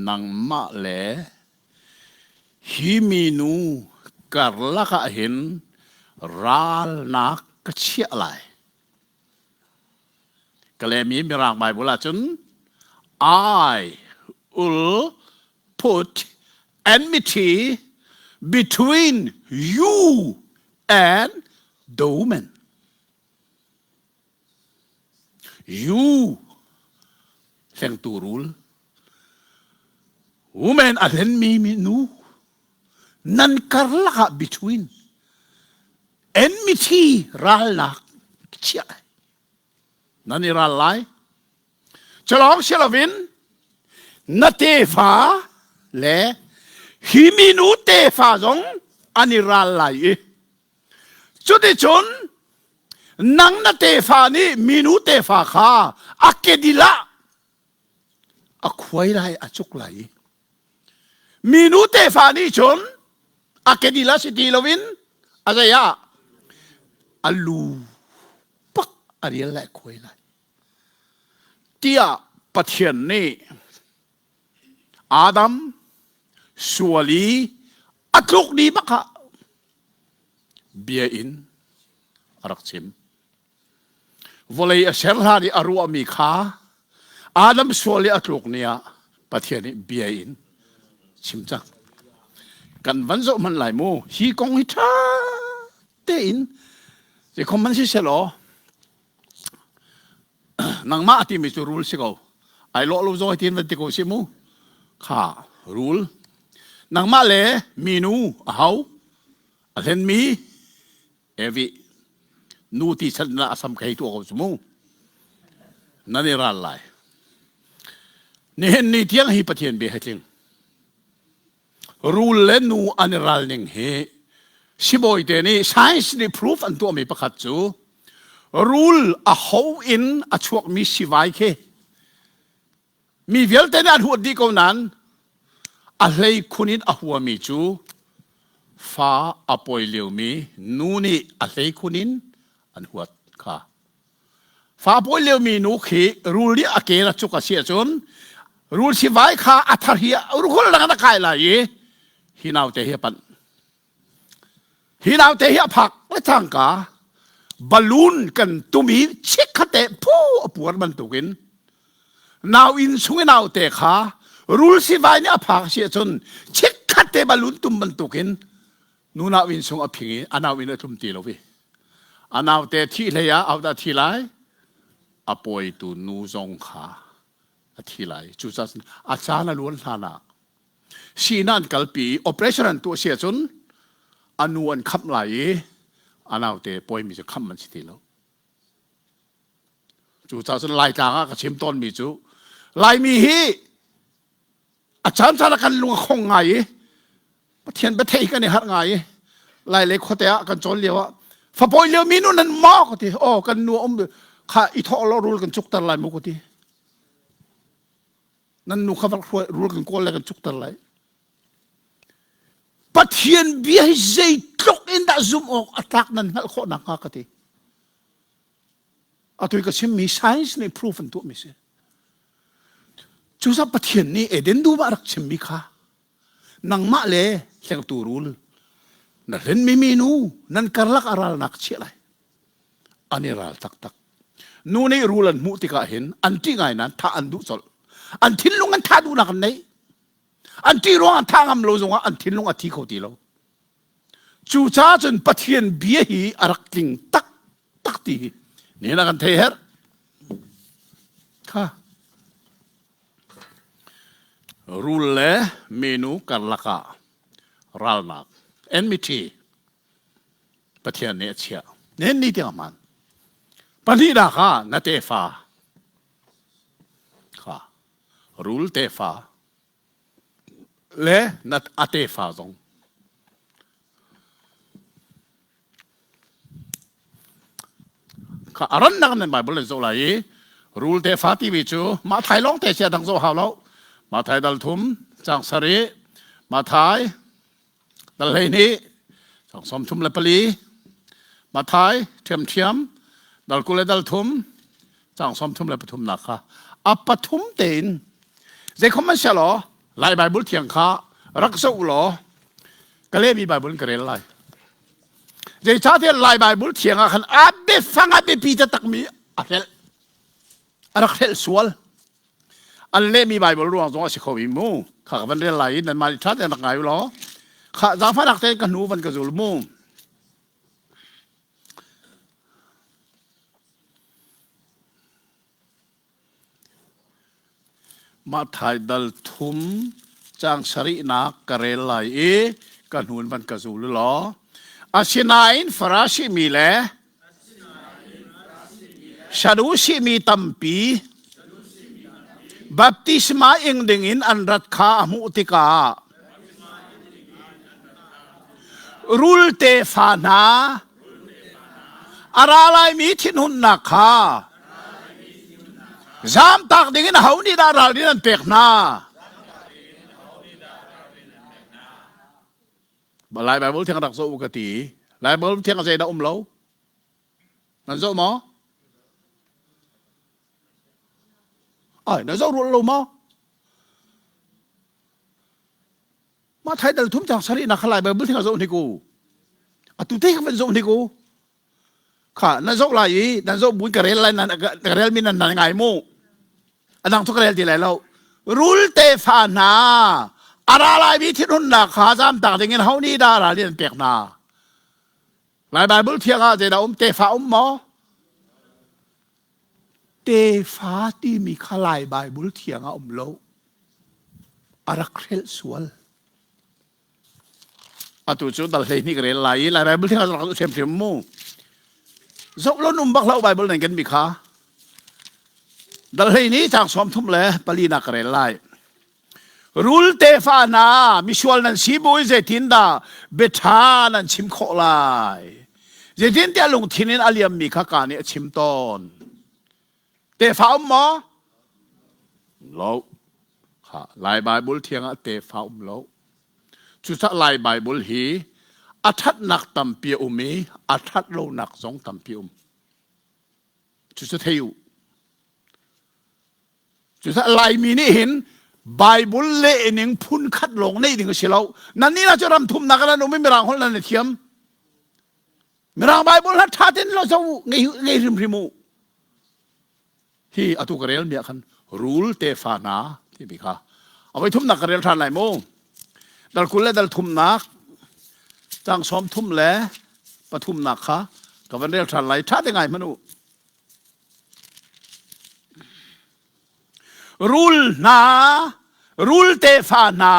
Nangmah le hi minu karlak ah hin ralnak ka chiah lai. Ka lehmi Mirang Bible ahcun I will put enmity. Between you and the woman. You hlengtu rul. Woman a hlenmi nu nan karlak ah between enmity ralnak chiah nan i ral lai. Culawng si loin na tefa le hi minu tefa zong an i ral lai i cuticun nang na tefa nih minu tefa kha a kedil ah a khuai lai a cuk lai i minu tefa nih cun a kedil ah si ti loin a zei ah a lu pak a rial lai khuai lai tiah Pathian nih Adam sual i a tluk ni bak ah bia in a rak chim. Vawlei a ser hlan i a ruahmi kha Adam sual i a tluk ni ah Pathian nih bia in chim cang. Kan van zoh hmanh lai mu. Hi kong hi ṭha tein zeikhom man si selaw Nangmah a timi cu rul si ko. Ai lawh lo zong tin van ti ko si mu. Kha rul. Nangmah le minu a hau. A hlenmi Evi. Nu ti chan na asam khei tu ko mu. Nan i ral lai. Nihin ni tiang hi Pathian bia he tling. Rul le nu an i ral ning hi sibawi te nih science nih proof an tuahmi pakhat cu rul a ho in a chuakmi sivai khi mi vialte nih an huat dih ko nain a hlei khun in a huami cu fa a pawi liomi nu nih a hlei khun in an huat kha Fa pawi liomi nu khi rul nih a ke a cuk a si ahcun rul sivai kha a thar hi rul dang a kai lai i hi naute hi a panh. Hi naute hi a phak le cangka balloon kan tum i chikkhat phu a puar bantukin nau inn chung i naute kha rul sivai nih a phak si ahcun chikkhat te balloon tum bantukin nu nau inn chung a phing i a nau inn a tlum ti lo i A naute thih hlei ah ahodah thi lai? A pawitu nu zong kha a thi lai. Cucaah a caan a luan hlan ah sii an kalpi i operation an tuah si ahcun a nu an khamh lai i a naute pawimi cu khamh an si ti lo. Cucaah cun Laitlang ah ka chim tawnmi cu Laimi hi a caan caan ah kan lung a khong ngai i Pathian biathei kan i harh ngai i lai le khuate ah kan cawn lio ah fapawi lio mi nu nan maw ka ti oh kan nu um kha i thawh lo rul kan cukter lai mu ka ti nan nu kha vak rul kan kawl le kan cukter lai Pathian bia hi zeitluk in dah zumh awk a tlak nan hngalh khawh nakhnga ka ti Atu ka chimmi science nih proof an tuahmi si. Cucaah Pathian nih Eden dum ah rak chimmi kha nangmah le hlengtu rul na hlenmi minu nan karlak a ralnak chiah lai. An i ral taktak. Nu nih rul an hmuh tikah hin an ṭih ngai nain thah an duh colh. An thinlung an thah duhnak an nei. An ṭih ruang an thah ngam lo zongah an thinlung a thi kho ti lo. Cucaah cun Pathian bia hi a rak tling taktak ti hi nihin ah kan thei herh. Kha. Rul le minu karlak ah ralnak enmity Pathian nih a chiah. Nihin ni tiang hmaan. Pahnihnak ah na tefa kha rul tefa le na a tefa zong kha a rannak nan Bible nan zoh lai i rul tefa timi cu Mathai lawng te sia dang zoh hau lo Mathai dal thum cang sarih Mathai dal 12 cang 34 Mathai ṭhiamṭhiam dal 23 cang 33 nak kha a pathum tein zeikhom an sia law Lai Bible thiang kha rak zoh law ka lehmi Bible in ka rel lai zeicahtiah Lai Bible thiang ah khan a biafang a biapi taktakmi a hrelh a rak hrelh sual an lehmi Bible ruang zong a si kho i mu kha ka van rel lai i nanmah nih ṭha tein rak ngai u law. Kha zaangfahnak tein ka hnu van ka zul mu. Matthai dal thum caang sarihnak ka rel lai i ka hnun van ka zul law. Asinain Farasi mi le Sadusi mi tampi baptisma ing dingin an rat kha a hmuh tikah rul tefa hna a ra laimi thinhunnak kha zamtak dingin aho nih dah ralrin an pek hna? Lai Bible thiang rak zoh u ka ti. Lai Bible thiang zeidah um lo? Nan zoh maw? Ai, na zoh rual lo maw? Mah thai dal thum cang sari na kha Lai Bible thiang zoh hnik u. Atu te ka van zoh hnik u. Kha na zoh lai i nan zoh buin ka rel lai nan ka rel mi nan nan ngai mu. A dang cu ka rel ti lai lo. Rul tefa hna a ra lai mi thinhunnak kha zamtak ding in ho nih dah ral in an pek hna? Lai Bible thiang ah zeidah um tefa um maw? Tefa timi kha Lai Bible thiang ah um lo. A rak hrelh sual. Atu cu dal 12 ka rel lai i Lai Bible theng rak hrimhrim mu. Zoh lo num bak lo Bible nan kan mi kha. Dal 12 cang 34 le pali nak ka rel lai. Rul tefa hna misual nan si bu in zeitin dah biaṭha nan chim khawh lai. Zeitintiah lungthin in a liammi kha ka nih a chim tawn. Tefa um maw? Lo. Kha Lai Bible thiang ah tefa um lo. Cucaah Lai Bible hi a ṭhatnak tampi a um i a ṭhat lonak zong tampi um. Cucu thei u. Cucaah Laimi nih hin Bible leh ning phun khat lawng neih ding a si lo. Nannih lah cu ram thumnak ah nan um i Mirang holh nan i thiam. Mirang Bible hla ṭha tein lo zoh u, ngei, ngei hrimhrim u. Hi atu ka rel mi ah khan rul tefa hna timi kha a voi thumnak ka rel ṭhan lai mu. Dal 20 le dal thumnak cang 33 le pathumnak kha ka van rel ṭhan lai. Ṭha te ngai hmanh u. Rul hna, rul tefa hna,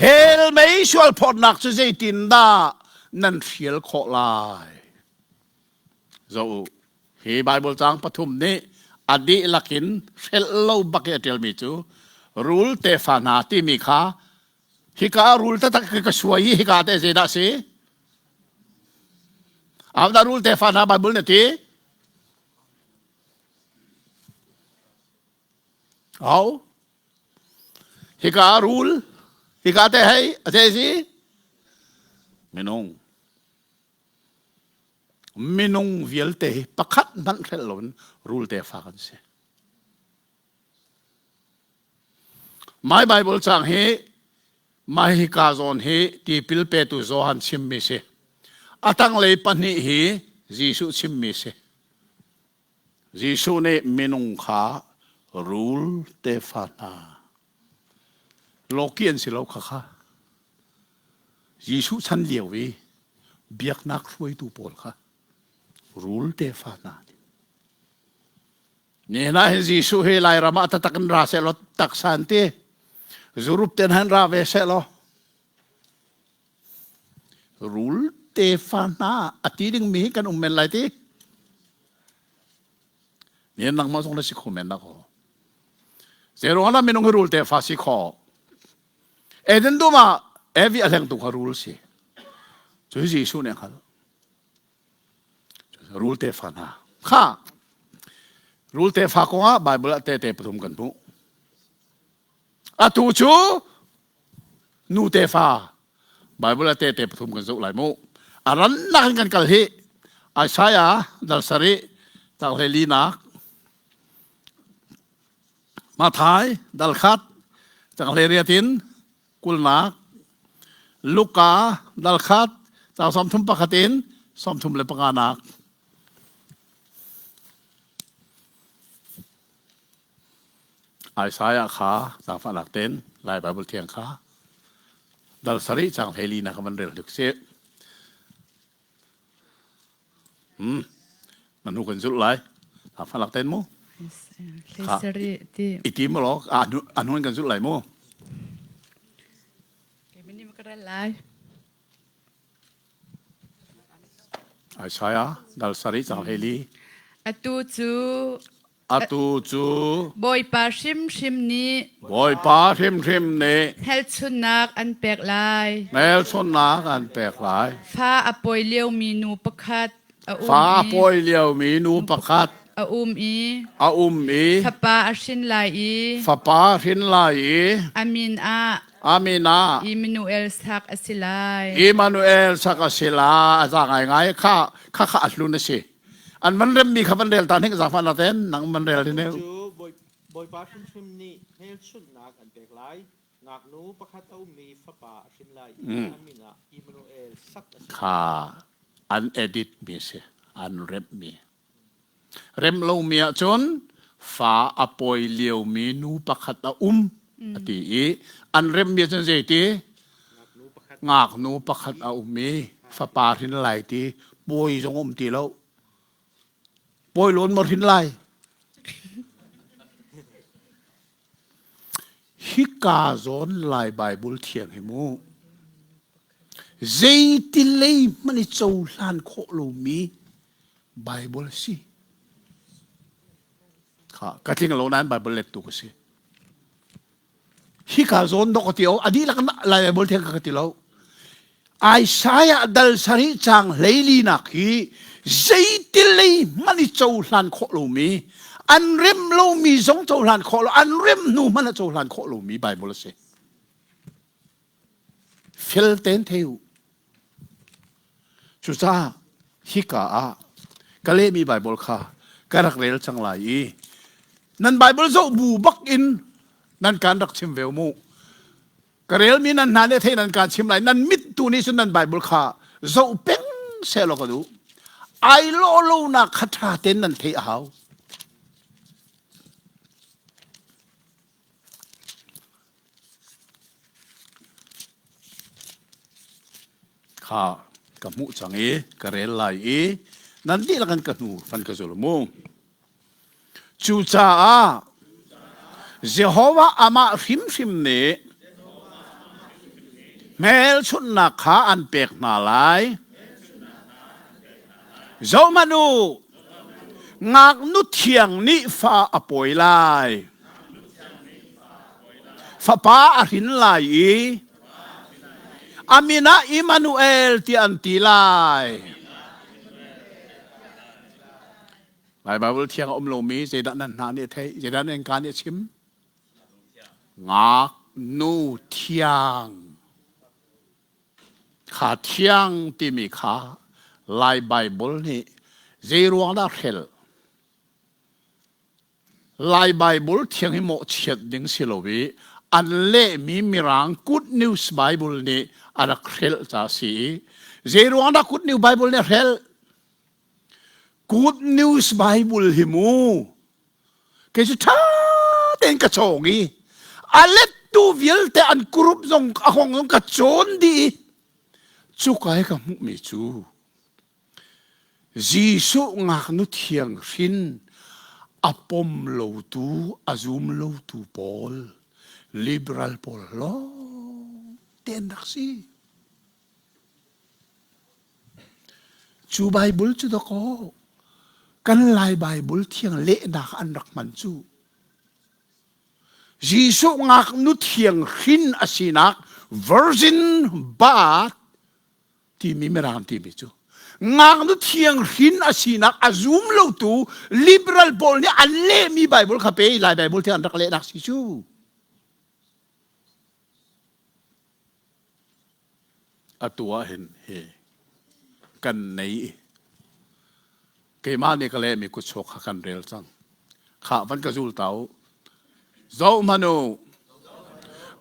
hell mei sualphawtnak cu zeitindah nan hrial khawh lai? Zoh u, hi Bible caang pathum nih a dihlak in hrelh lo bak i a ṭialmi cu rul tefa hna timi kha hika rul taktak ka suai i hika te zeidah si? Ahodah rul tefa hna Bible na ti? Au. Hika rul, hika te hei, a te si? Minung. Minung vialte hi pakhat hmanh hrelh loin rul tefa kan si. My Bible cang hi mai hika zawn hi tipil petu Johan chimmi si. A tanglei pahnih hi Jesuh chimmi si. Jesuh nih minung kha rul tefa hna lawki an si lo kha kha Jesuh chan lio i biaknak hruaitu pawl kha rul tefa hna Nihin ah hin Jesuh hi Lairam ah taktak in ra sehlaw taksa an ti. Zurup ten han ra ve sehlaw rul tefa hna a ti dingmi hi kan um men lai ti. Nihin nangmah zong na si kho men dah kaw. Zeiruang ah minung hi rul tefa si khawh? Eden dum ah Evi a hlengtu kha rul si. Cu hi Jesuh nih a hngalh. Rul tefa hna kha rul tefa kongah Bible ah tehte pathum kan hmuh. Atu cu nu tefa Bible ah tehte pathum kan zoh lai mu. A rannak in kan kal hi Isaiah dal sarih tang hlei linak Mathai dal khat tang hlei riat in kulnak Luka dal khat caang 31 in 35 nak. Isaiah kha zaangfahnak ten Lai Bible thiang kha. Dal sarih cang 14 na ka van rel hlik si. Hmm. Na hnu kan zulh lai. Ta falak ten mu. Hlei ti. Iti mo lo a hnu kan zulh lai mu. Lai. Isaiah dal sarih cang 14. Atu cu Atu cu Bawipa hrimhrim nih Bawipa hrimhrim nih hmelchunhnak an pek lai. Hmelchunhnak an pek lai. Fa a pawi liomi nu pakhat a um Fa a pawi liomi nu pakhat a um i a um i fapa a hrin lai i fapa a hrin lai i a min ah a min ah Immanuel sak a si lai. Immanuel sak a si lai. A za ngaingai kha kha kha a hlun a si. An van remmi kha van rel ta hnik zaangfah na ten nang van rel ni Cu Bawipa hrimhrim nih hmelchunhnak an pek lai. Ngaknu pakhat a ummi fapa a hrin lai i a min ah Immanuel sak a si. Kha an edit mi si, an remh mi. Rem lomi ahcun fa a pawi liomi nu pakhat a um a ti i an remmi ahcun zeiti? Ngaknu pakhat a um i fapa hrin lai ti pawi zong um ti lo. Pawi lawn maw hrin lai? Hika zawn Lai Baibal thiang hi mu zeiti lei hmanh i cohlan khawh lomi Baibal a si. Kha ka tling lo nain Baibal lettu ka si. Hika zawn dok ka ti o a dihlak Lai Baibal thiang ka ti lo. Isaiah dal sarih caang 14 nak hi zeiti lei hmanh i cohlan khawh lomi an rem lomi zong cohlan khawh lo an rem hnu hmanh a cohlan khawh lomi Bible a si. Fel tein thei u. Cucaah hika ah ka lehmi Bible kha ka rak rel cang lai i nan Bible zoh bu bak in nan kaan rak chim ve mu. Ka relmi nan hna nih thei nan kaan chim lai. Nan mit tu nih cun nan Bible kha zoh peng sehlaw ka duh. Ai lawh lonak kha ṭha tein nan theih a hau. Kha ka hmuh cang i ka rel lai i nan dihlak in ka hnu van ka zul mu. Cucaah Jehovah amah hrimhrim nih hmelchunhnak kha an pek hna lai. Zohhmanh u, ngaknu thiang nih fa a pawi lai. Fapa a hrin lai i a min ah Immanuel tiah an ti lai. Lai Baibal thiang a um lomi zeidah nan hna nih a theih, zeidah nan ka nih a chim? Ngaknu thiang. Kha thiang timi kha Lai Baibal nih zeiruang dah hrelh? Lai Baibal thiang hi mawhchiat ding si lo i an lehmi Mirang Good News Bible nih a rak hrelh ca a si i zeiruang dah Good News Bible nih a hrelh? Good News Bible hi mu kei cu ṭha tein ka cawng i a lettu vialte an group zong a kong zong ka cawn dih i cuka i ka hmuhmi cu Jesuh ngaknu thiang hrin a pom lotu, a zum lotu pawl, liberal pawl lawng te an rak si. Cu Bible cu dakaw kan Lai Bible thiang lehnak an rak hman cu. Jesuh ngaknu thiang hrin a sinak virgin birth timi Mirang timi cu ngaknu thiang hrin a sinak a zum lotu liberal pawl nih an lehmi Bible kha pe Lai Bible thiang an rak lehnak si cu. Atu ah hin hi kan nei i keimah nih ka lehmi kutchuak kha kan rel cang. Khah van ka zul ta u. Zohhmanh u,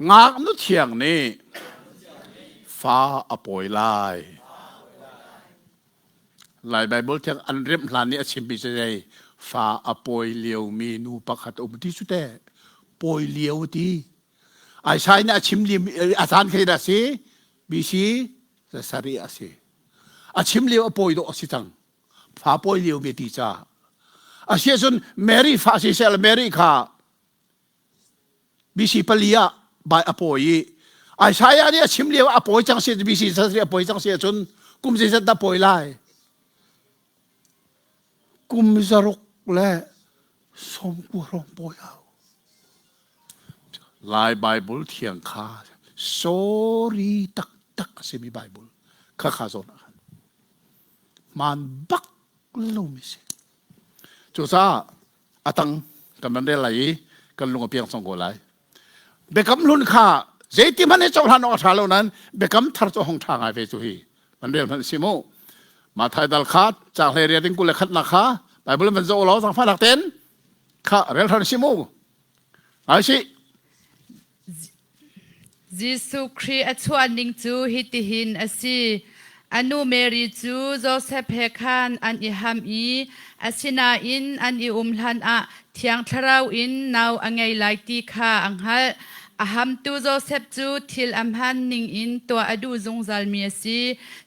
ngaknu thiang nih fa a pawi lai. Lai Baibal thiang an remh hlan nih a chimmi cu zei fa a pawi liomi nu pakhat a um ti cu teh pawi lio ti. Isaiah nih a chim a caan khi dah si. BC sarih a si. A chim lio a pawi dawh a si cang. Fa pawi lio mi ti ca. A si ahcun Mary fa si seh Mary kha BC pali ah bai a pawi i Isaiah nih a chim lio a pawi cang si BC sarih a pawi cang si ahcun kum zeizat dah pawi lai? Kum zaruk le sawmkua hrawng pawi au. Lai Bible thiang kha sorry taktak a simi Bible kha kha zawn ah khan hmaan bak lomi si. Cucaah a tang kan van rel lai i kan lung a piang cang ko lai. Biakam hlun kha zeiti hmanh hi cohlan awk a ṭha lo nain biakam thar cu hong ṭha ngai ve cu hi van rel hmanh si mu. Mathai dal kha caang hlei riat in 21 nak kha Bible van zoh law zangfahnak tein kha rel hran si mu. Ai si. Jesuh Khrih a chuah ning cu hitihin a si. A nu Mary cu Josef he khan an i ham i asinain an i um hlanah Thiang Thlarau in nau a ngei lai ti kha a hngalh. A hamtu Josef cu thil a hmaan ningin tuah a duh zungzalmi a si.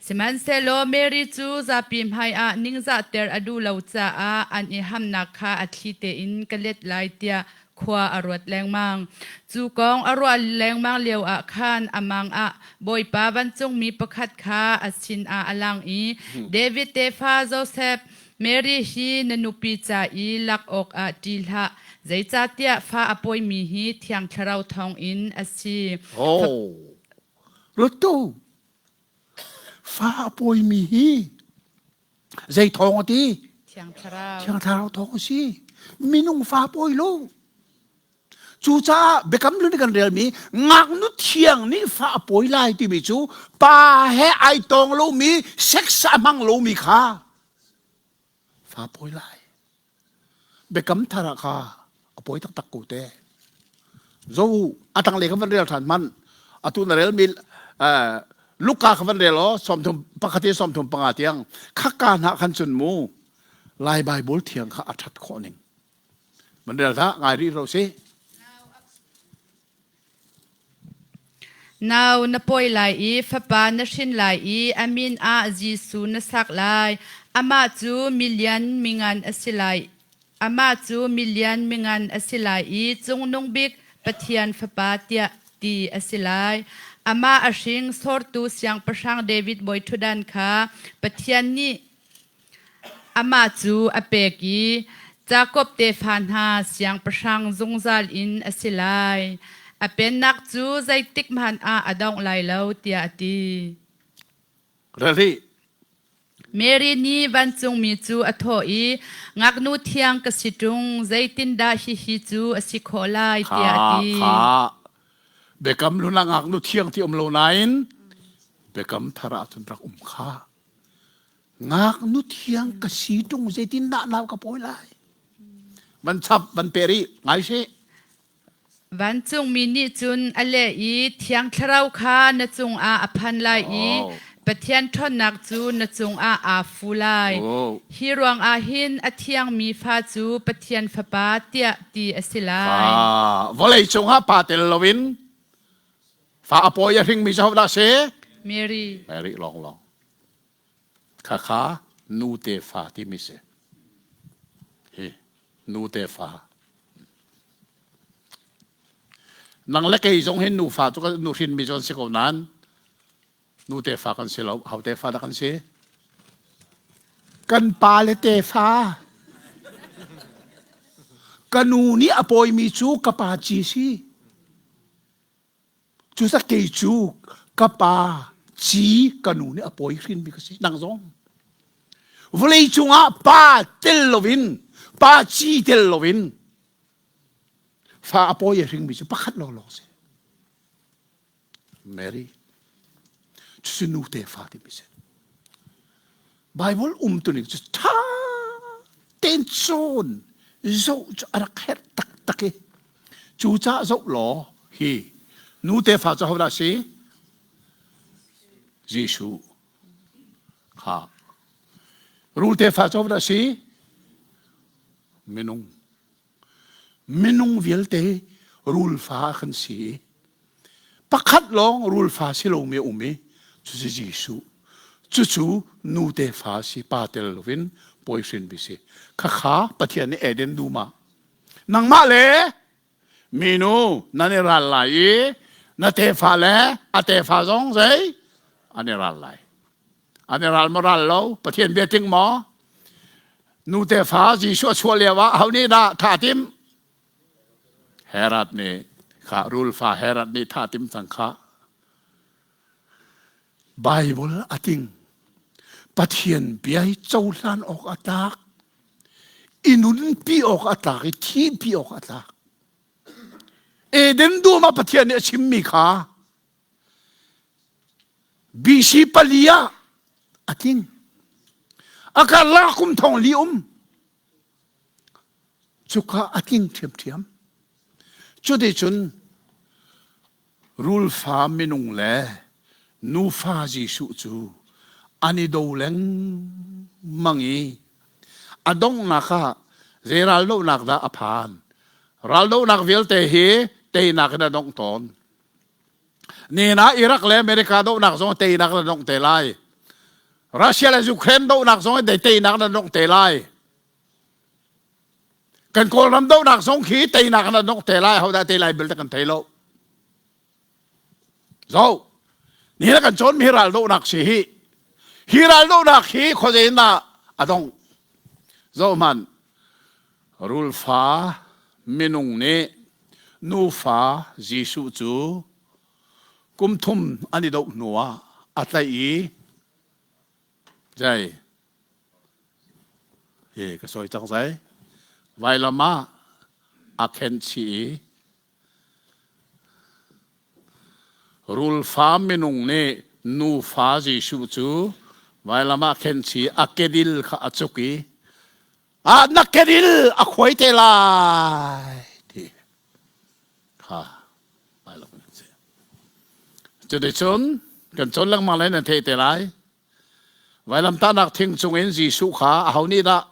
Sihmanhsehlaw Mary cu zapi hmaiah ningzahter a duh lo caah an i hamnak kha a thli tein ka let lai tiah khua a ruat lengmang. Cu kong a ruah lengmang lioah khan a mang ah Bawipa vancungmi pakhat kha a sinah a lang i David tefa Josef, Mary hi na nupi ca i lak awkah ṭih hlah, zeicahtiah fa a pawimi hi Thiang Thlarau thawngin a si. Oh, rutu, fa a pawimi hi Zei thawng a ti? Thiang Thlarau. Thiang Thlarau thawng a si. Minung fa pawi lo. Cucaah biakam hlun kan relmi ngaknu thiang nih fa a pawi lai timi cu pa he ai tong lomi sex a hmang lomi kha fa pawi lai. Biakam thar ah kha a pawi taktak ko te. Zo a tanglei ka van rel ṭhan hmanh. Atu na relmi Luka ka van rel aw 31 pakhat i 35 tiang khakka hna khan cun mu Lai Bible thiang kha a ṭhat khawh ning. Van rel hlah ngai rih ro si. Nau na pawi lai i fapa na hrin lai i a min ah Jesuh na sak lai. Amah cu milian mingan a si lai. Amah cu milian mingan a si lai i Cungnung Bik Pathian Fapa tiah ti a si lai. Amah a hring sortu Siangpahrang David bawiṭhutdan kha Pathian nih Amah cu a pek i Jakob tefa hna siangpahrang zungzal in a si lai. A pennak cu zeitik hmanh ah a dongh lai lo, tiah a ti. Rel Mary nih vancungmi cu a thawh i, Ngaknu thiang ka si ṭung, zeitindah hihi cu a si khawh lai, tiah a ti. Kha biakam hlun ah ngaknu thiang ti um lo nain biakam thar ah cun rak um kha. Ngaknu thiang ka si ṭung zeitindah nau ka pawi lai? Van chap, van pe rih, ngai sih. Vancungmi nih cun a leh i Thiang Thlarau kha na cungah a phan lai i Oh. Pathian ṭhawnnak cu na cungah aa fu lai. Oh. Hi ruangah hin a thiangmi fa cu Pathian Fapa tiah ti a si lai. Ah, vawlei cungah pa tel loin fa a pawi a hringmi cu hodah si? Mary. Mary lawnglawng. Khakha nu tefa timi si. Hi nu tefa. Nang le kei zong hin nufa cu nu hrinmi cu kan si ko nain nu tefa kan si lo. Ho tefa dah kan si? Kan pa le tefa. Ka nu nih a pawimi cu ka pa ci si. Cucaah kei cu ka pa ci ka nu nih a pawi hrinmi ka si. Nang zong. Vawlei cungah pa tel loin, pa ci tel loin fa a pawi a hringmi cu pakhat lawnglawng si. Mary. Cucu nu tefa timi si. Bible umtuning cu ṭha tein cawn zoh cu a rak herh taktak i cucaah zoh law hi nu tefa cu hodah si? Jesuh kha. Rul tefa cu hodah si? Minung. Minung vialte rul fa kan si i pakhat lawng rul fa si lomi a um i. Cucu Jesuh. Cucu nu tefa si pa tel loin pawi hrin bi si. Khakha Pathian nih Eden dum ah nangmah le minu nan i ral lai i na tefa le a tefa zong zei an i ral lai. An i ral maw ral lo? Pathian bia ting maw? Nu tefa Jesuh a chuah lio ah ho nih dah tha tim? Herod nih kha rulfa Herod nih tha tim cang kha. Bible a ting. Pathian bia hi cohlan awk a tlak. I nunpi awk a tlak i thihpi awk a tlak. Eden dum ah Pathian nih a chimmi kha BC pali ah a tling. A karlak kum thong li um. Cuka a tling ṭhiamṭhiam. Cuticun rulfa minung le nufa Jesuh cu an i do lengmang i a donghnak ah zei raldohnak dah a phan? Raldohnak vialte hi teinak in a dongh tawn. Nihin ah Iraq le America dohnak zong teinak in a dongh te lai. Russia le Ukraine dohnak zong teinak in a dongh te lai. Kan Kawlram dohnak zong khi teinak in a dongh te lai, hodah tei lai bel kan thei lo. Zo, nihin kan cawnmi hi ral dohnak si hi. Hi ral dohnak hi khuazei in dah a dong. Zo hmanh, rulfa minung nih nufa Jesuh cu kum thum an i doh hnu ah a tlaih i zei hi ka sawi cang zai vailam ah a khenh chih i rulfa minung nih nufa Jesuh cu vailam ah khenh chih a kedil kha a cuk i ah na kedil a khuai te lai ti kha vailam si. Cuticun kan cawn lengmang lai nan theih te lai. Vailamtahnak thing cungin Jesuh kha aho nih dah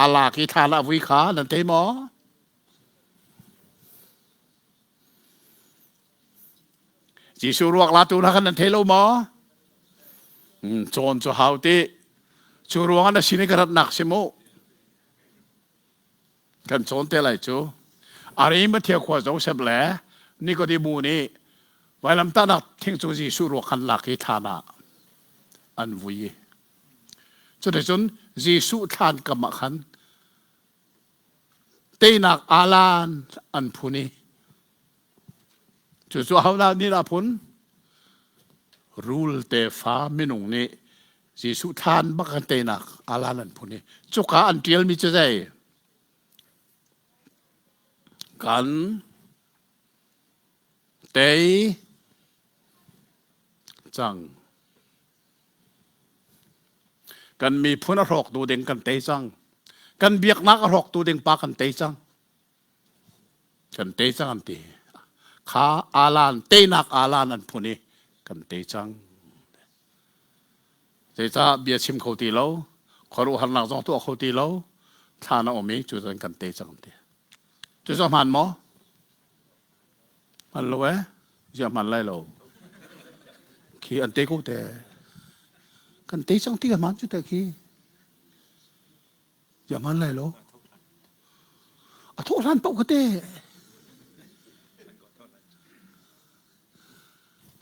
a lak i thlan a vui kha nan thei maw? Jesuh ruak latu hna khan nan thei lo maw? Cawn cu hau ti. Cu ruangah na sin i ka ratnak si mu. Kan cawn te lai cu. Arimathea khua Joseph le Nikodemu nih vailamtahnak thing cu Jesuh ruak khan lak i thlan ah an vui. Cuticun Jesuh thlan kam ah khan teinak alan an phun i cucu ahodah nih dah phun? Rul tefa minung nih Jesuh thlan bak an teinak alan an phun i cuka an ṭialmi cu zei? Kan tei cang. Kan miphun a hrawktu ding kan tei cang. Kan biaknak a hrawktu ding pa kan tei cang. Kan tei cang an ti. Kha alan teinak alan an phun i kan tei cang. Zeicah bia chim kho ti lo, khuaruahharnak zong tuah kho ti lo, thla na um i cu cun kan tei cang ti. Cu cu hmaan maw? Hman lo eh? Ziah hman lai lo. Khi an tei ko te. Kan tei cang ti ka hmaan cu te khi. Ziah hman lai lo. A thawh hlan paoh ka te.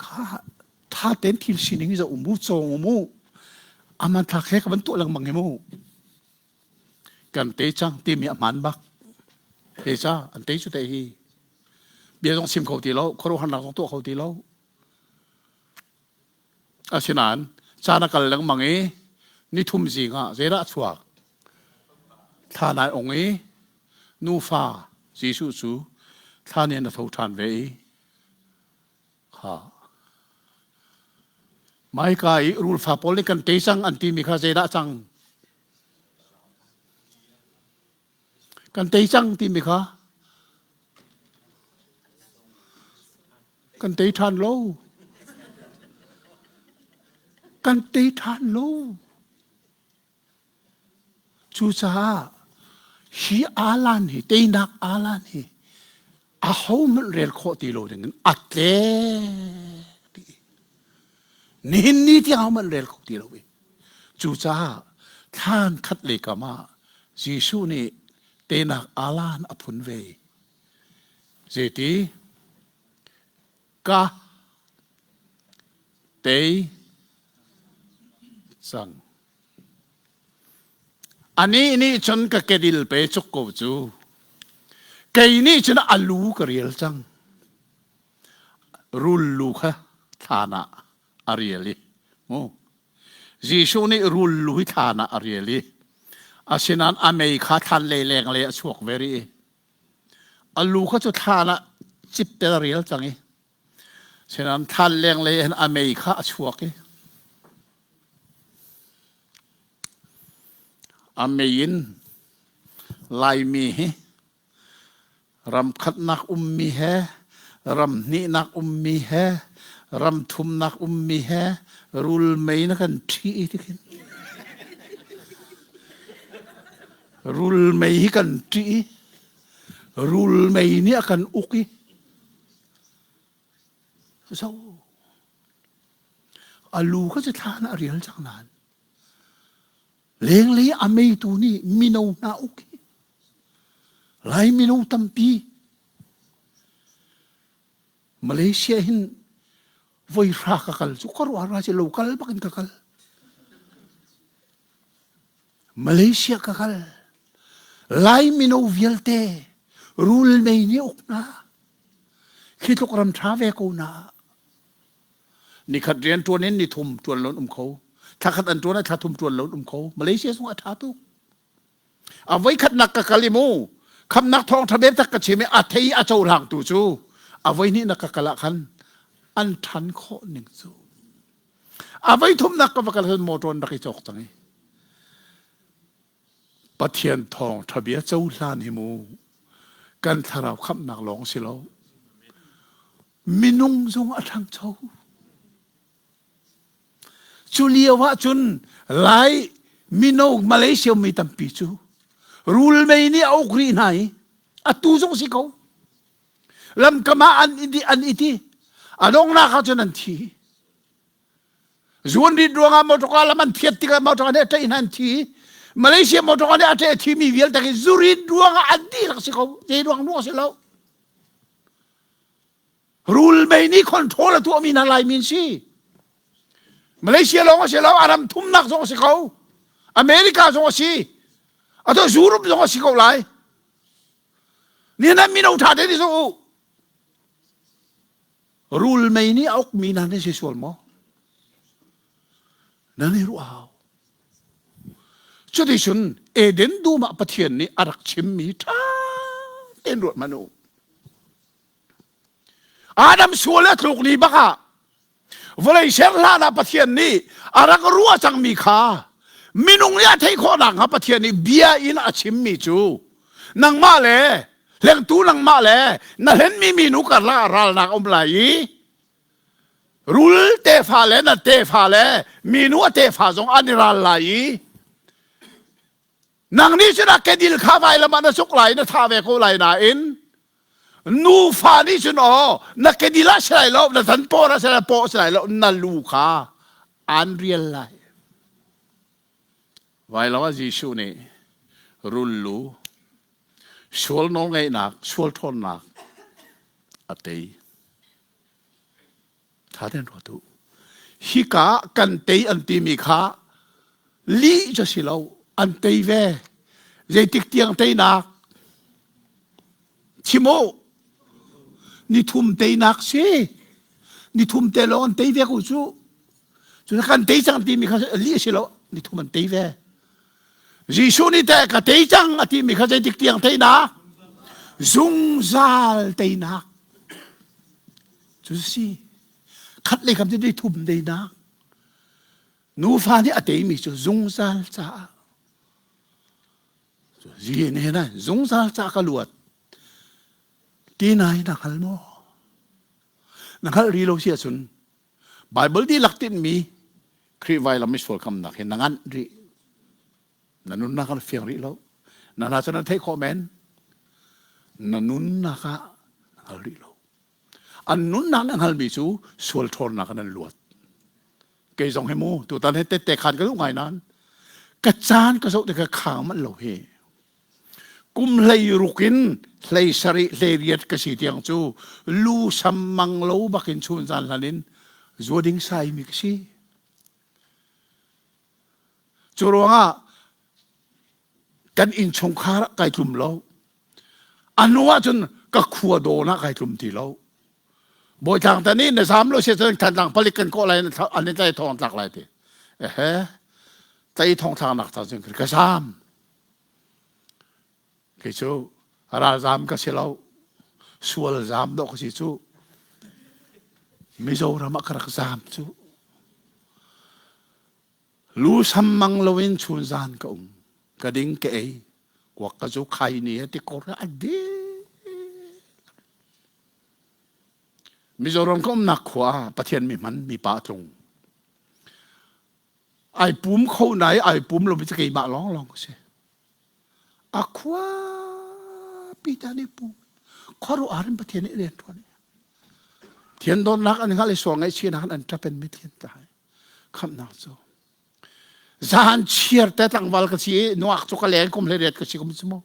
Kha tha ten thil sining za um mu cawng mu aman thlak he ka van tuah lengmang hi mu kan te cang timi a hmaan bak te ca an te cu te hi bia zong chim kho ti lo khuaruahharnak zong tuah kho ti lo Asinain caan a kal lengmang i nithum zing ah zeidah a chuak? Thlan ai ong i nufa Jesuh cu thlan in a tho ṭhan ve i kha Maika i rulfa pawl nih kan tei cang an timi kha zeidah cang? Kan tei cang timi kha kan tei ṭhan lo. Kan tei ṭhan lo. Cucaah hi alan hi teinak alan hi ahohmanh rel khawh ti lo dingin a tlek dih. Nihin ni tiang hohmanh rel kho ti lo i. Cucaah thlan khat lei kam ah Jesuh nih tenak alan a phun ve. Zeiti? Ka tei cang. Anih nih cun ka kedil pe cuk ko cu. Kei nih cun a lu ka rial cang. Rul lu kha thlan ah a rial i mu. Jesuh nih rul lu hi thlan ah a rial i asinain a mei kha thlan lei leng lei a chuak ve rih i a lu kha cu thlan ah cip te a rial cang i Sinain thlan lenglei in a mei kha a chuak i a mei in Laimi hi ram khatnak ummi he ram hnihnak ummi he ram thumnak ummi he rul mei na kan ṭhi i tikhin rul mei hi kan ṭih i rul mei nih a kan uk i Zo. A lu kha cu thlan ah a rial cang nain lenglei a meitu nih mino hna uk hi Lai mino tampi Malaysia hin voi hra ka kal cu ka ruah ra ci lo kal bak in ka kal Malaysia ka kal. Lai mino vialte rul mei nih uk hna. Khi tluk ram ṭha ve ko na. Nikhat rian ṭuan in nithum ṭuan lon um kho. Thla khat an ṭuan ah thla thum ṭuan lon um kho. Malaysia zong a ṭha tuk. A voi khatnak ka kal i mu. Khamnak thawng ṭha tak ka chim i a thei a cohlang tu cu a voi hnihnak ka kal ah khan an ṭhan khawh ning cu. A voi thumnak ka va kal cun motor an rak i cawk cang i Pathian thawng ṭha bia cohlan hi mu kan thlarau khamhnak lawng si lo minung zong a ṭhangcho cu lio ah cun Lai mino Malaysia mi tampi cu rulmei nih a uk rih hna i atu zong si ko lamkam ah an i an i ti a donghnak ah cun an thi zuan rit ruangah motor lam an phiat tikah motor nih a ṭaih hna an thi Malaysia motor nih a ṭaih a thimi vialte khi zurit ruangah an dihlak si ko zei ruang ruang si lo rul mei nih control a tuahmi hna Laimi an si Malaysia lawng a si lo a ram thumnak zong a si ko America zong a si atu Europe zong a si ko lai Nihin ah mino ṭha te nih zoh u. Rul mei nih a ukmi hna nan si sual maw? Nan i ruah hau. Cuticun Eden dum ah Pathian nih a rak chimmi ṭha tein ruat hmanh u. Adam sual a tluk ni bak ah vawlei ser hlan ah Pathian nih a rak ruah cangmi kha minung nih a theih khawh nakhnga Pathian nih bia in a chimmi cu nangmah le hlengtu nangmah le na hlenmi minu karlak ah ralnak a um lai i rul tefa le na tefa le minu a tefa zong an i ral lai i nang nih cun a kedil kha vailam ah na cuk lai na thah ve ko lai nain nufa nih cun aw na kedil ah si lai lo na tan paw ah si lai paw si lai lo na lu kha an rial lai vailam ah Jesuh nih rul lu sual nawlngeihnak sual ṭhawnnak a tei Ṭha tein ruat u. Hika kan tei an timi kha lih cu si lo, an tei ve. Zeitik tiang teinak? Chim u. Nithum teinak si. Nithum te lawng an tei ve ko cu. Cu kan tei cang timi kha lih a si lo, nithum an tei ve. Jesuh nih teh ka tei cang a timi kha zeitik tiang teinak? Zungzal teinak. Cu si khat lei kam cu dei thum deinak nufa nih a teimi cu zungzal caah zi ne na zungzal ca ka luat ti nai na hngal maw na hngalh ri lo si ahcun Bible dihlak tinhmi Khrih vailam i sual khamnak hi na nganh rih Na nunnak ah na fiang rih lo. Na hna cu na theih khawh men. Na nunnak ah na hngal rih lo. An nunnak na hngalmi cu sual ṭhawnnak in an luat. Kei zong hi mu tutan he tette khan ka duh ngai nain ka caan ka zoh tikah khang manh lo hi. Kum hlei ruk in hlei sarih hlei riat ka si tiang cu lu sam mang lo bakin chun zan hlan in zua ding sai mi ka si. Cu ruangah kan innchungkhar ah kai tlum lo. A hnu ahcun ka khua dawn ah kai tlum ti lo. Bawitlang tan i na zam lo si cun Thantlang palik kan kawh lai an in tlai thong tlak lai ti. Ehe tlai thong thlak nak ta cun ka zam. Kei cu ralzam ka si lo. Sual zam dawh ka si cu. Mizoram ah ka rak zam cu. Lu sam mang loin chun zan ka um. Ka ding ka ei. Kuak ka zu khai ni he tikor a di. Mizoram ka umnak khua ah Pathian mi hman mi pa tlung. Ai pum kho nai ai pum lo mi cu keimah lawng lawng ka si. A khua pi ta nih pum. Khuaruah in Pathian nih rian ṭuan. Thian dawtnak an hngalh i sual ngaihchihnak an ṭapen mi thian ta hai. Khamhnak cu zan chiar te tlangval ka si i nuak cu ka len kum hlei riat ka si kum cu mu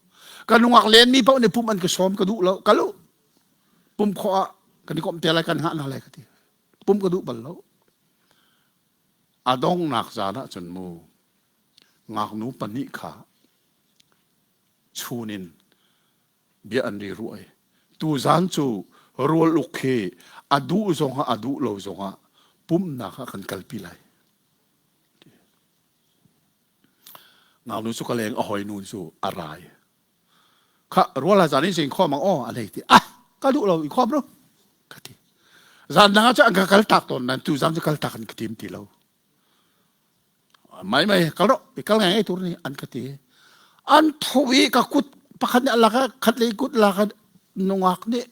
ka nungak len mi paoh nih pum an ka sawm ka duh lo ka lu pum khawh ah kan i komh te lai kan hngah hna lai ka ti pum ka duh bal lo a dongnak zan ah cun mu ngaknu pahnih kha chun in bia an ri ruai tuzan cu rual uk hi a duh zongah a duh lo zongah pumhnak ah kan kalpi lai ngaknu cu ka leng a hoi nu cu a rai kha rual zan in sing khom ang aw a lei ti ah ka duh lo i khom ro ka ti zan dang ah cu an ka kal tak tawn nan tu zan cu kal tak an ka tim ti lo Mai mai kal ro kal ngai ngai tur ni an ka ti. An tho i ka kut pakhat nih a lak khat lei kut lak nungak nih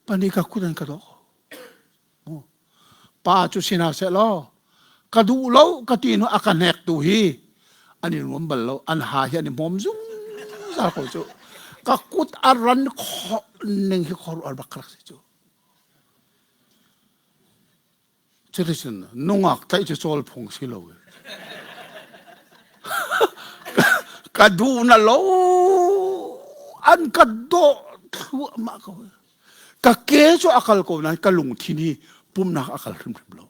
pani ka kut an ka dawh. Pa cu sina seh law ka duh lo ka ti nu a ka hnek tu hi an i nuam bal lo an ha hi an i hmawm zungzal ko cu ka kut a ran khawh ning hi khuaruah bak rak si cu Cuticun nungak tlaih cu cawl phung si lo. Ka duh na lo an ka dawh thluahmah ko. Ka ke cu a kal ko nain ka lungthin hi pumnak a kal hrimhrim lo.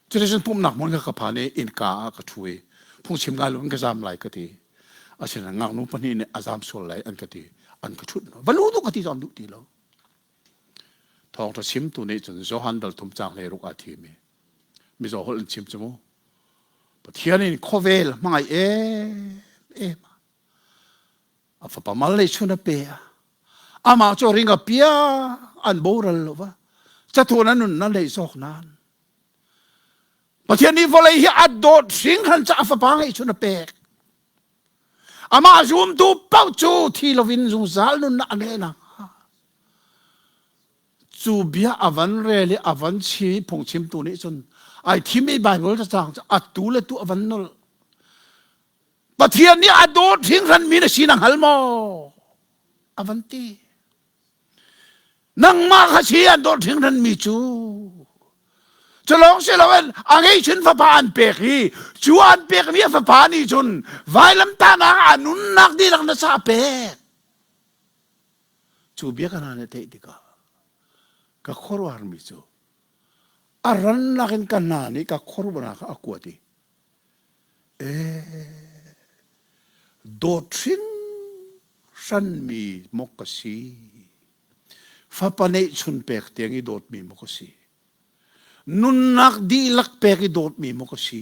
Cuticun pumnak hmun ka ka phan i innka ah ka ṭhu i phungchim ngai lo in ka zam lai ka ti. Asinain ngaknu pahnih nih a zam sual lai an ka ti. An ka ṭhut. Va lu duh ka ti zong duh ti lo. Thawngṭha chimtu nih cun Johan dal thum caang hleiruk aa thim i mizaw holh in chim cu mu. Pathian in khuavel hmangaih em em a fapa mal lei chun a pe a amah cu ring a pia an boral lo va cathuan a nun na lei zawk nan Pathian nih vawlei hi a dawt hringhran ca a fapa ngeih chun a pek Amah zumtu paoh cu thi loin zungzal nunnak a ngeih nakhnga cu bia a van rel i a van chim i phungchimtu nih cun ai thim i Baibal cacang cu atu le tu a van nolh. Pathian nih a dawt hringhran mi na si na hngal maw? A van ti. Nangmah kha si an dawt hringhran mi cu. Cu lawng si loin a ngeihchun fapa an pek i cu an pekmi a fapa nih cun vailamtahnak ah a nunnak dihlak na sa pek. Cu bia ka hna nih theih tikah ka khuaruahharmi cu a rannak in ka hna nih ka khuaruahnak a kuat i ee dawt hringhranmi maw ka si fapa neihchun pek tiang i dawtmi maw ka si nunnak dihlak pek i dawtmi maw ka si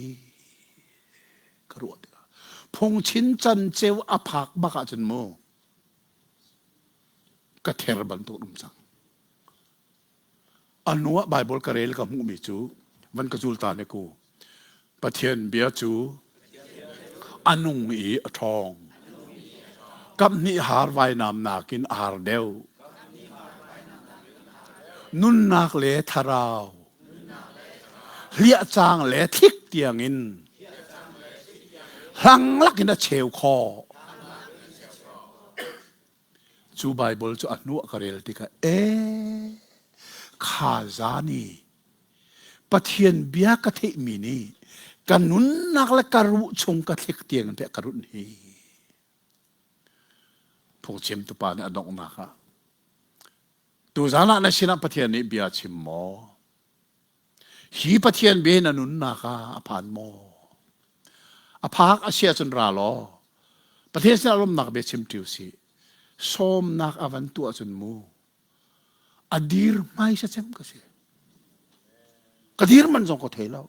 ka ruah tikah phungchin can ceu a phak bak ahcun mu ka ther bantuk um cang A hnu ah Baibal ka rel ka hmuhmi cu van ka zul ta ne ku. Pathian bia cu a nung i a ṭhawng. Kaphnih har vainam nakin a har deuh. Nunnak le thlarau, hliahcang le thlik tiangin hlang lakin a cheu khawh. Cu Baibal cu a hnu ah ka rel tikah ee kha zan i Pathian bia ka theihmi nih ka nunnak le ka ruh chung ka thlik tiang in ka runh hi. Phungchimtu pa nih a donghnak ah tuzan ah na sinah Pathian nih bia chim maw? Hi Pathian bia na nunnak ah a phan maw? A phak a si ahcun ra law Pathian sinah lawmnak bia chim ṭi usih. Sawmnak a van tuah cun mu a dir hmaisa cem ka si. Ka dir man zong ka thei lo.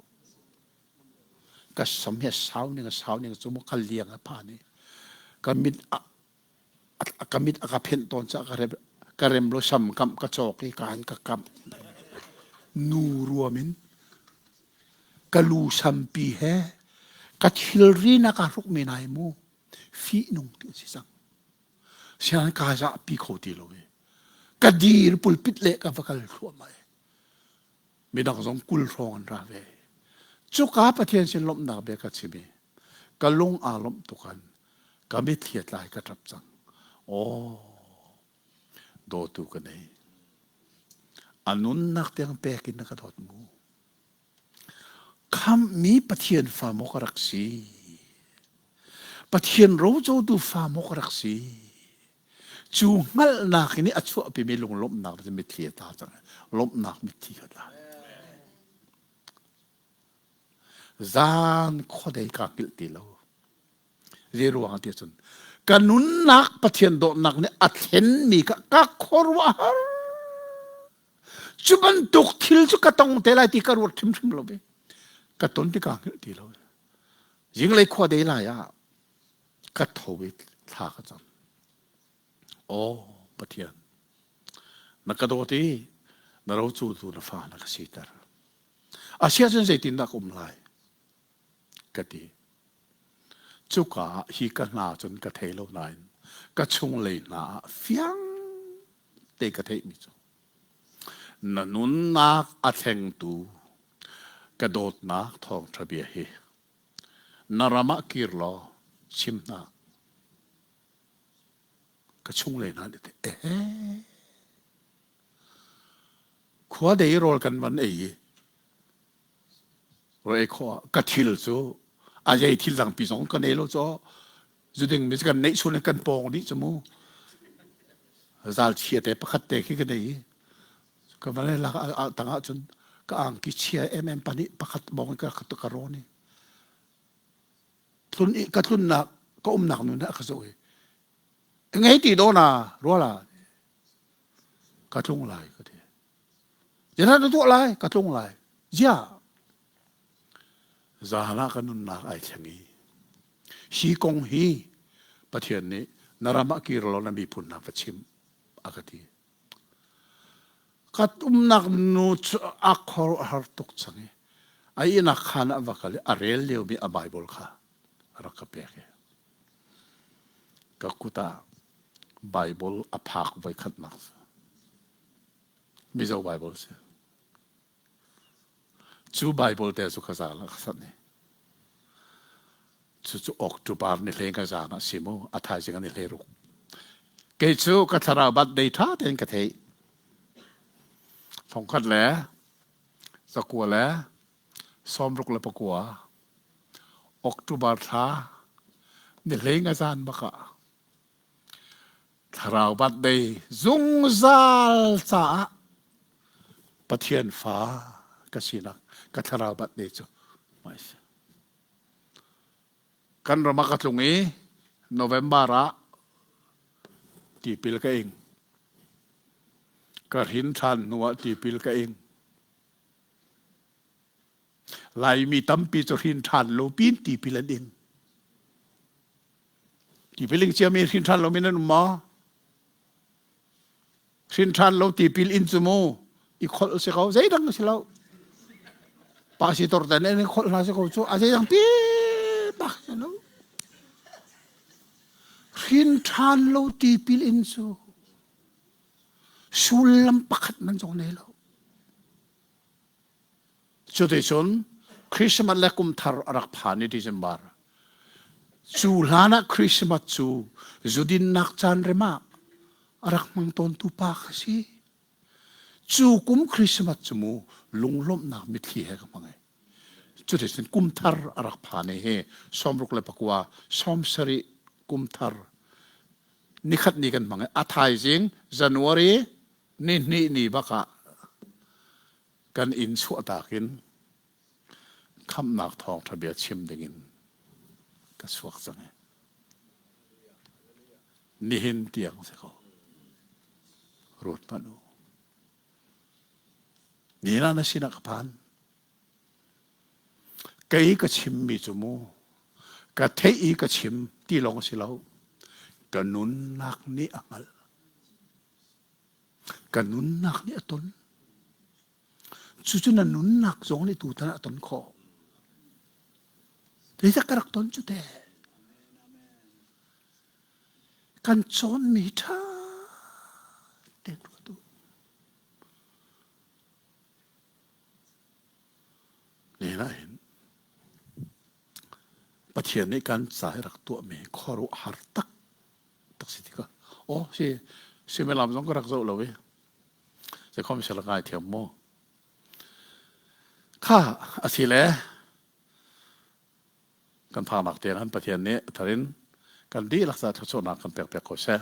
Ka sam hi a sau ning a sau ning cu mu ka liang a phan i ka mit a ka mit a ka phenh tawn caah ka rem ka rem lo sam kamh ka cawk i kaan ka kamh nu ruam in ka lu sampi he ka thilri na ka hruk men ai mu fihnung ti si cang sian ka zahpi kho ti lo i ka dir pulpit le ka va kal thluahmah i midang zong kul hrawng an ra ve cuka Pathian sin lawmhnak bia ka chim i ka lung aa lawmh tukan ka mitthli a tlai ka ṭap cang aw dawtu ka nei a nunnak tiang pek in na ka dawt mu khamhmi Pathian fa maw ka rak si Pathian rocotu fa maw ka rak si cu hngalhnak in a chuahpimi lunglawmhnak cu mitthli a tla cang lawmhnak mitthli ka tla Zan khuadei kaa hngilh ti lo. Zei ruang ti cun ka nunnak Pathian dawtnak nih a thlenmi kha ka khuaruahhar. Cu bantuk thil cu ka tong te lai ti ka ruat hrimhrim lo ve. Ka ton ti kaa hngilh ti lo. Zinglei khuadei lai ah ka tho i thla ka cam. Aw Pathian, na ka dawt i na rocultu na fa na ka siter. Asiahcun zeitindah ka um lai? Ka ti. Cuka ah hi ka hna cun ka thei lo nain ka chunglei hna ah fiang te ka theihmi cu na nunnak a thlengtu ka dawtnak thawngṭha bia hi na ram ah kir law chim hna. Ka chunglei hna nih ehe Khua dei rawl kan van ei i rawl ei khawh ah ka thil cu a zei thil dangpi zong ka nei lo caw zuding mi kan neih chun kan pawng dih cu mu zal chia te pakhat te khi ka nei i ka van lak tang ah cun ka angki chia mm pahnih pakhat bong ka ka rawn i tlun i ka tlunnak ka umnak nun ah ka zoh i ngei ti do na ruala ka tlung lai ka ti Zeidah na tuah lai ka tlung lai ziah zan ah ka nunnak ai thleng i hi kong hi Pathian nih na ram ah kir law na miphun hna va chim a ka ti ka umnak nu cu a khor a har tuk cang i a ihnak khaan ah va kal i a rel liomi a Bible kha a rak ka pek i Ka kut ah Baibal a phak voikhatnak Mizo Baibal si. Cu Baibal te cu ka zal ah ka sanh i cucu October ni hlei ka zan ah si mu a thaizing ah ni hlei ruk. Kei cu ka thlarau bat dei ṭha tein ka theih. Thongkhat le zakua le 69 October thla ni hlei nga zan bak ah thlarau birthday zungzal caah Pathian fa ka sinak ka thlarau birthday cu kan ram ah ka tlung i November ah tipil ka ing ka hrin ṭhan hnu ah tipil ka ing Laimi tampi cu hrin ṭhan lo pin tipil an ing. Tipil ing ciami hrin ṭhan lomi nan um maw? Hrin ṭhan lo tipil in cu mu i kholh si ko zeidang si lo. Pa si tor ten in kholh hna si ko cu a zeidang pi bak si lo. Hrin ṭhan lo tipil in cu sullam pakhat man zong nei lo. Cuticun Christmas le kum thar a rak phan i December. Cu hlan ah Christmas cu zudinnak caan rem ah a rak hmang tawntu pa kha si. Cu kum Christmas cu mu lunglawmhnak mitthli he ka hmang ai. Cuticun kum thar a rak phan i hi 69 70 kum thar nikhat ni kan hmang i a thaizing January ni hnih ni bak ah kan inn chuahtak in khamhnak thawngṭha bia chim dingin ka chuak cang i nihin tiang si ko ruat hmanh u nina na sinah ka phan kei ka chimmi cu mu ka theih i ka chim ti lawng si lo ka nunnak nih a hngalh ka nunnak nih a ton Cucu na nunnak zong nih tutan ah a ton khawh. Zeidah ka rak ton cu te? Kan cawnmi ṭha tein ruat u. Nena hin Pathian nih kan ca i rak tuahmi khuaruahhar tak tak si tikah aw si suimilam zong ka rak zoh lo i Zeikhom sal ngai thiam mu. Kha a si le kan phaknak tiang han Pathian nih tharin kan dihlak ca thluachuahnak kan pek piak ko seh.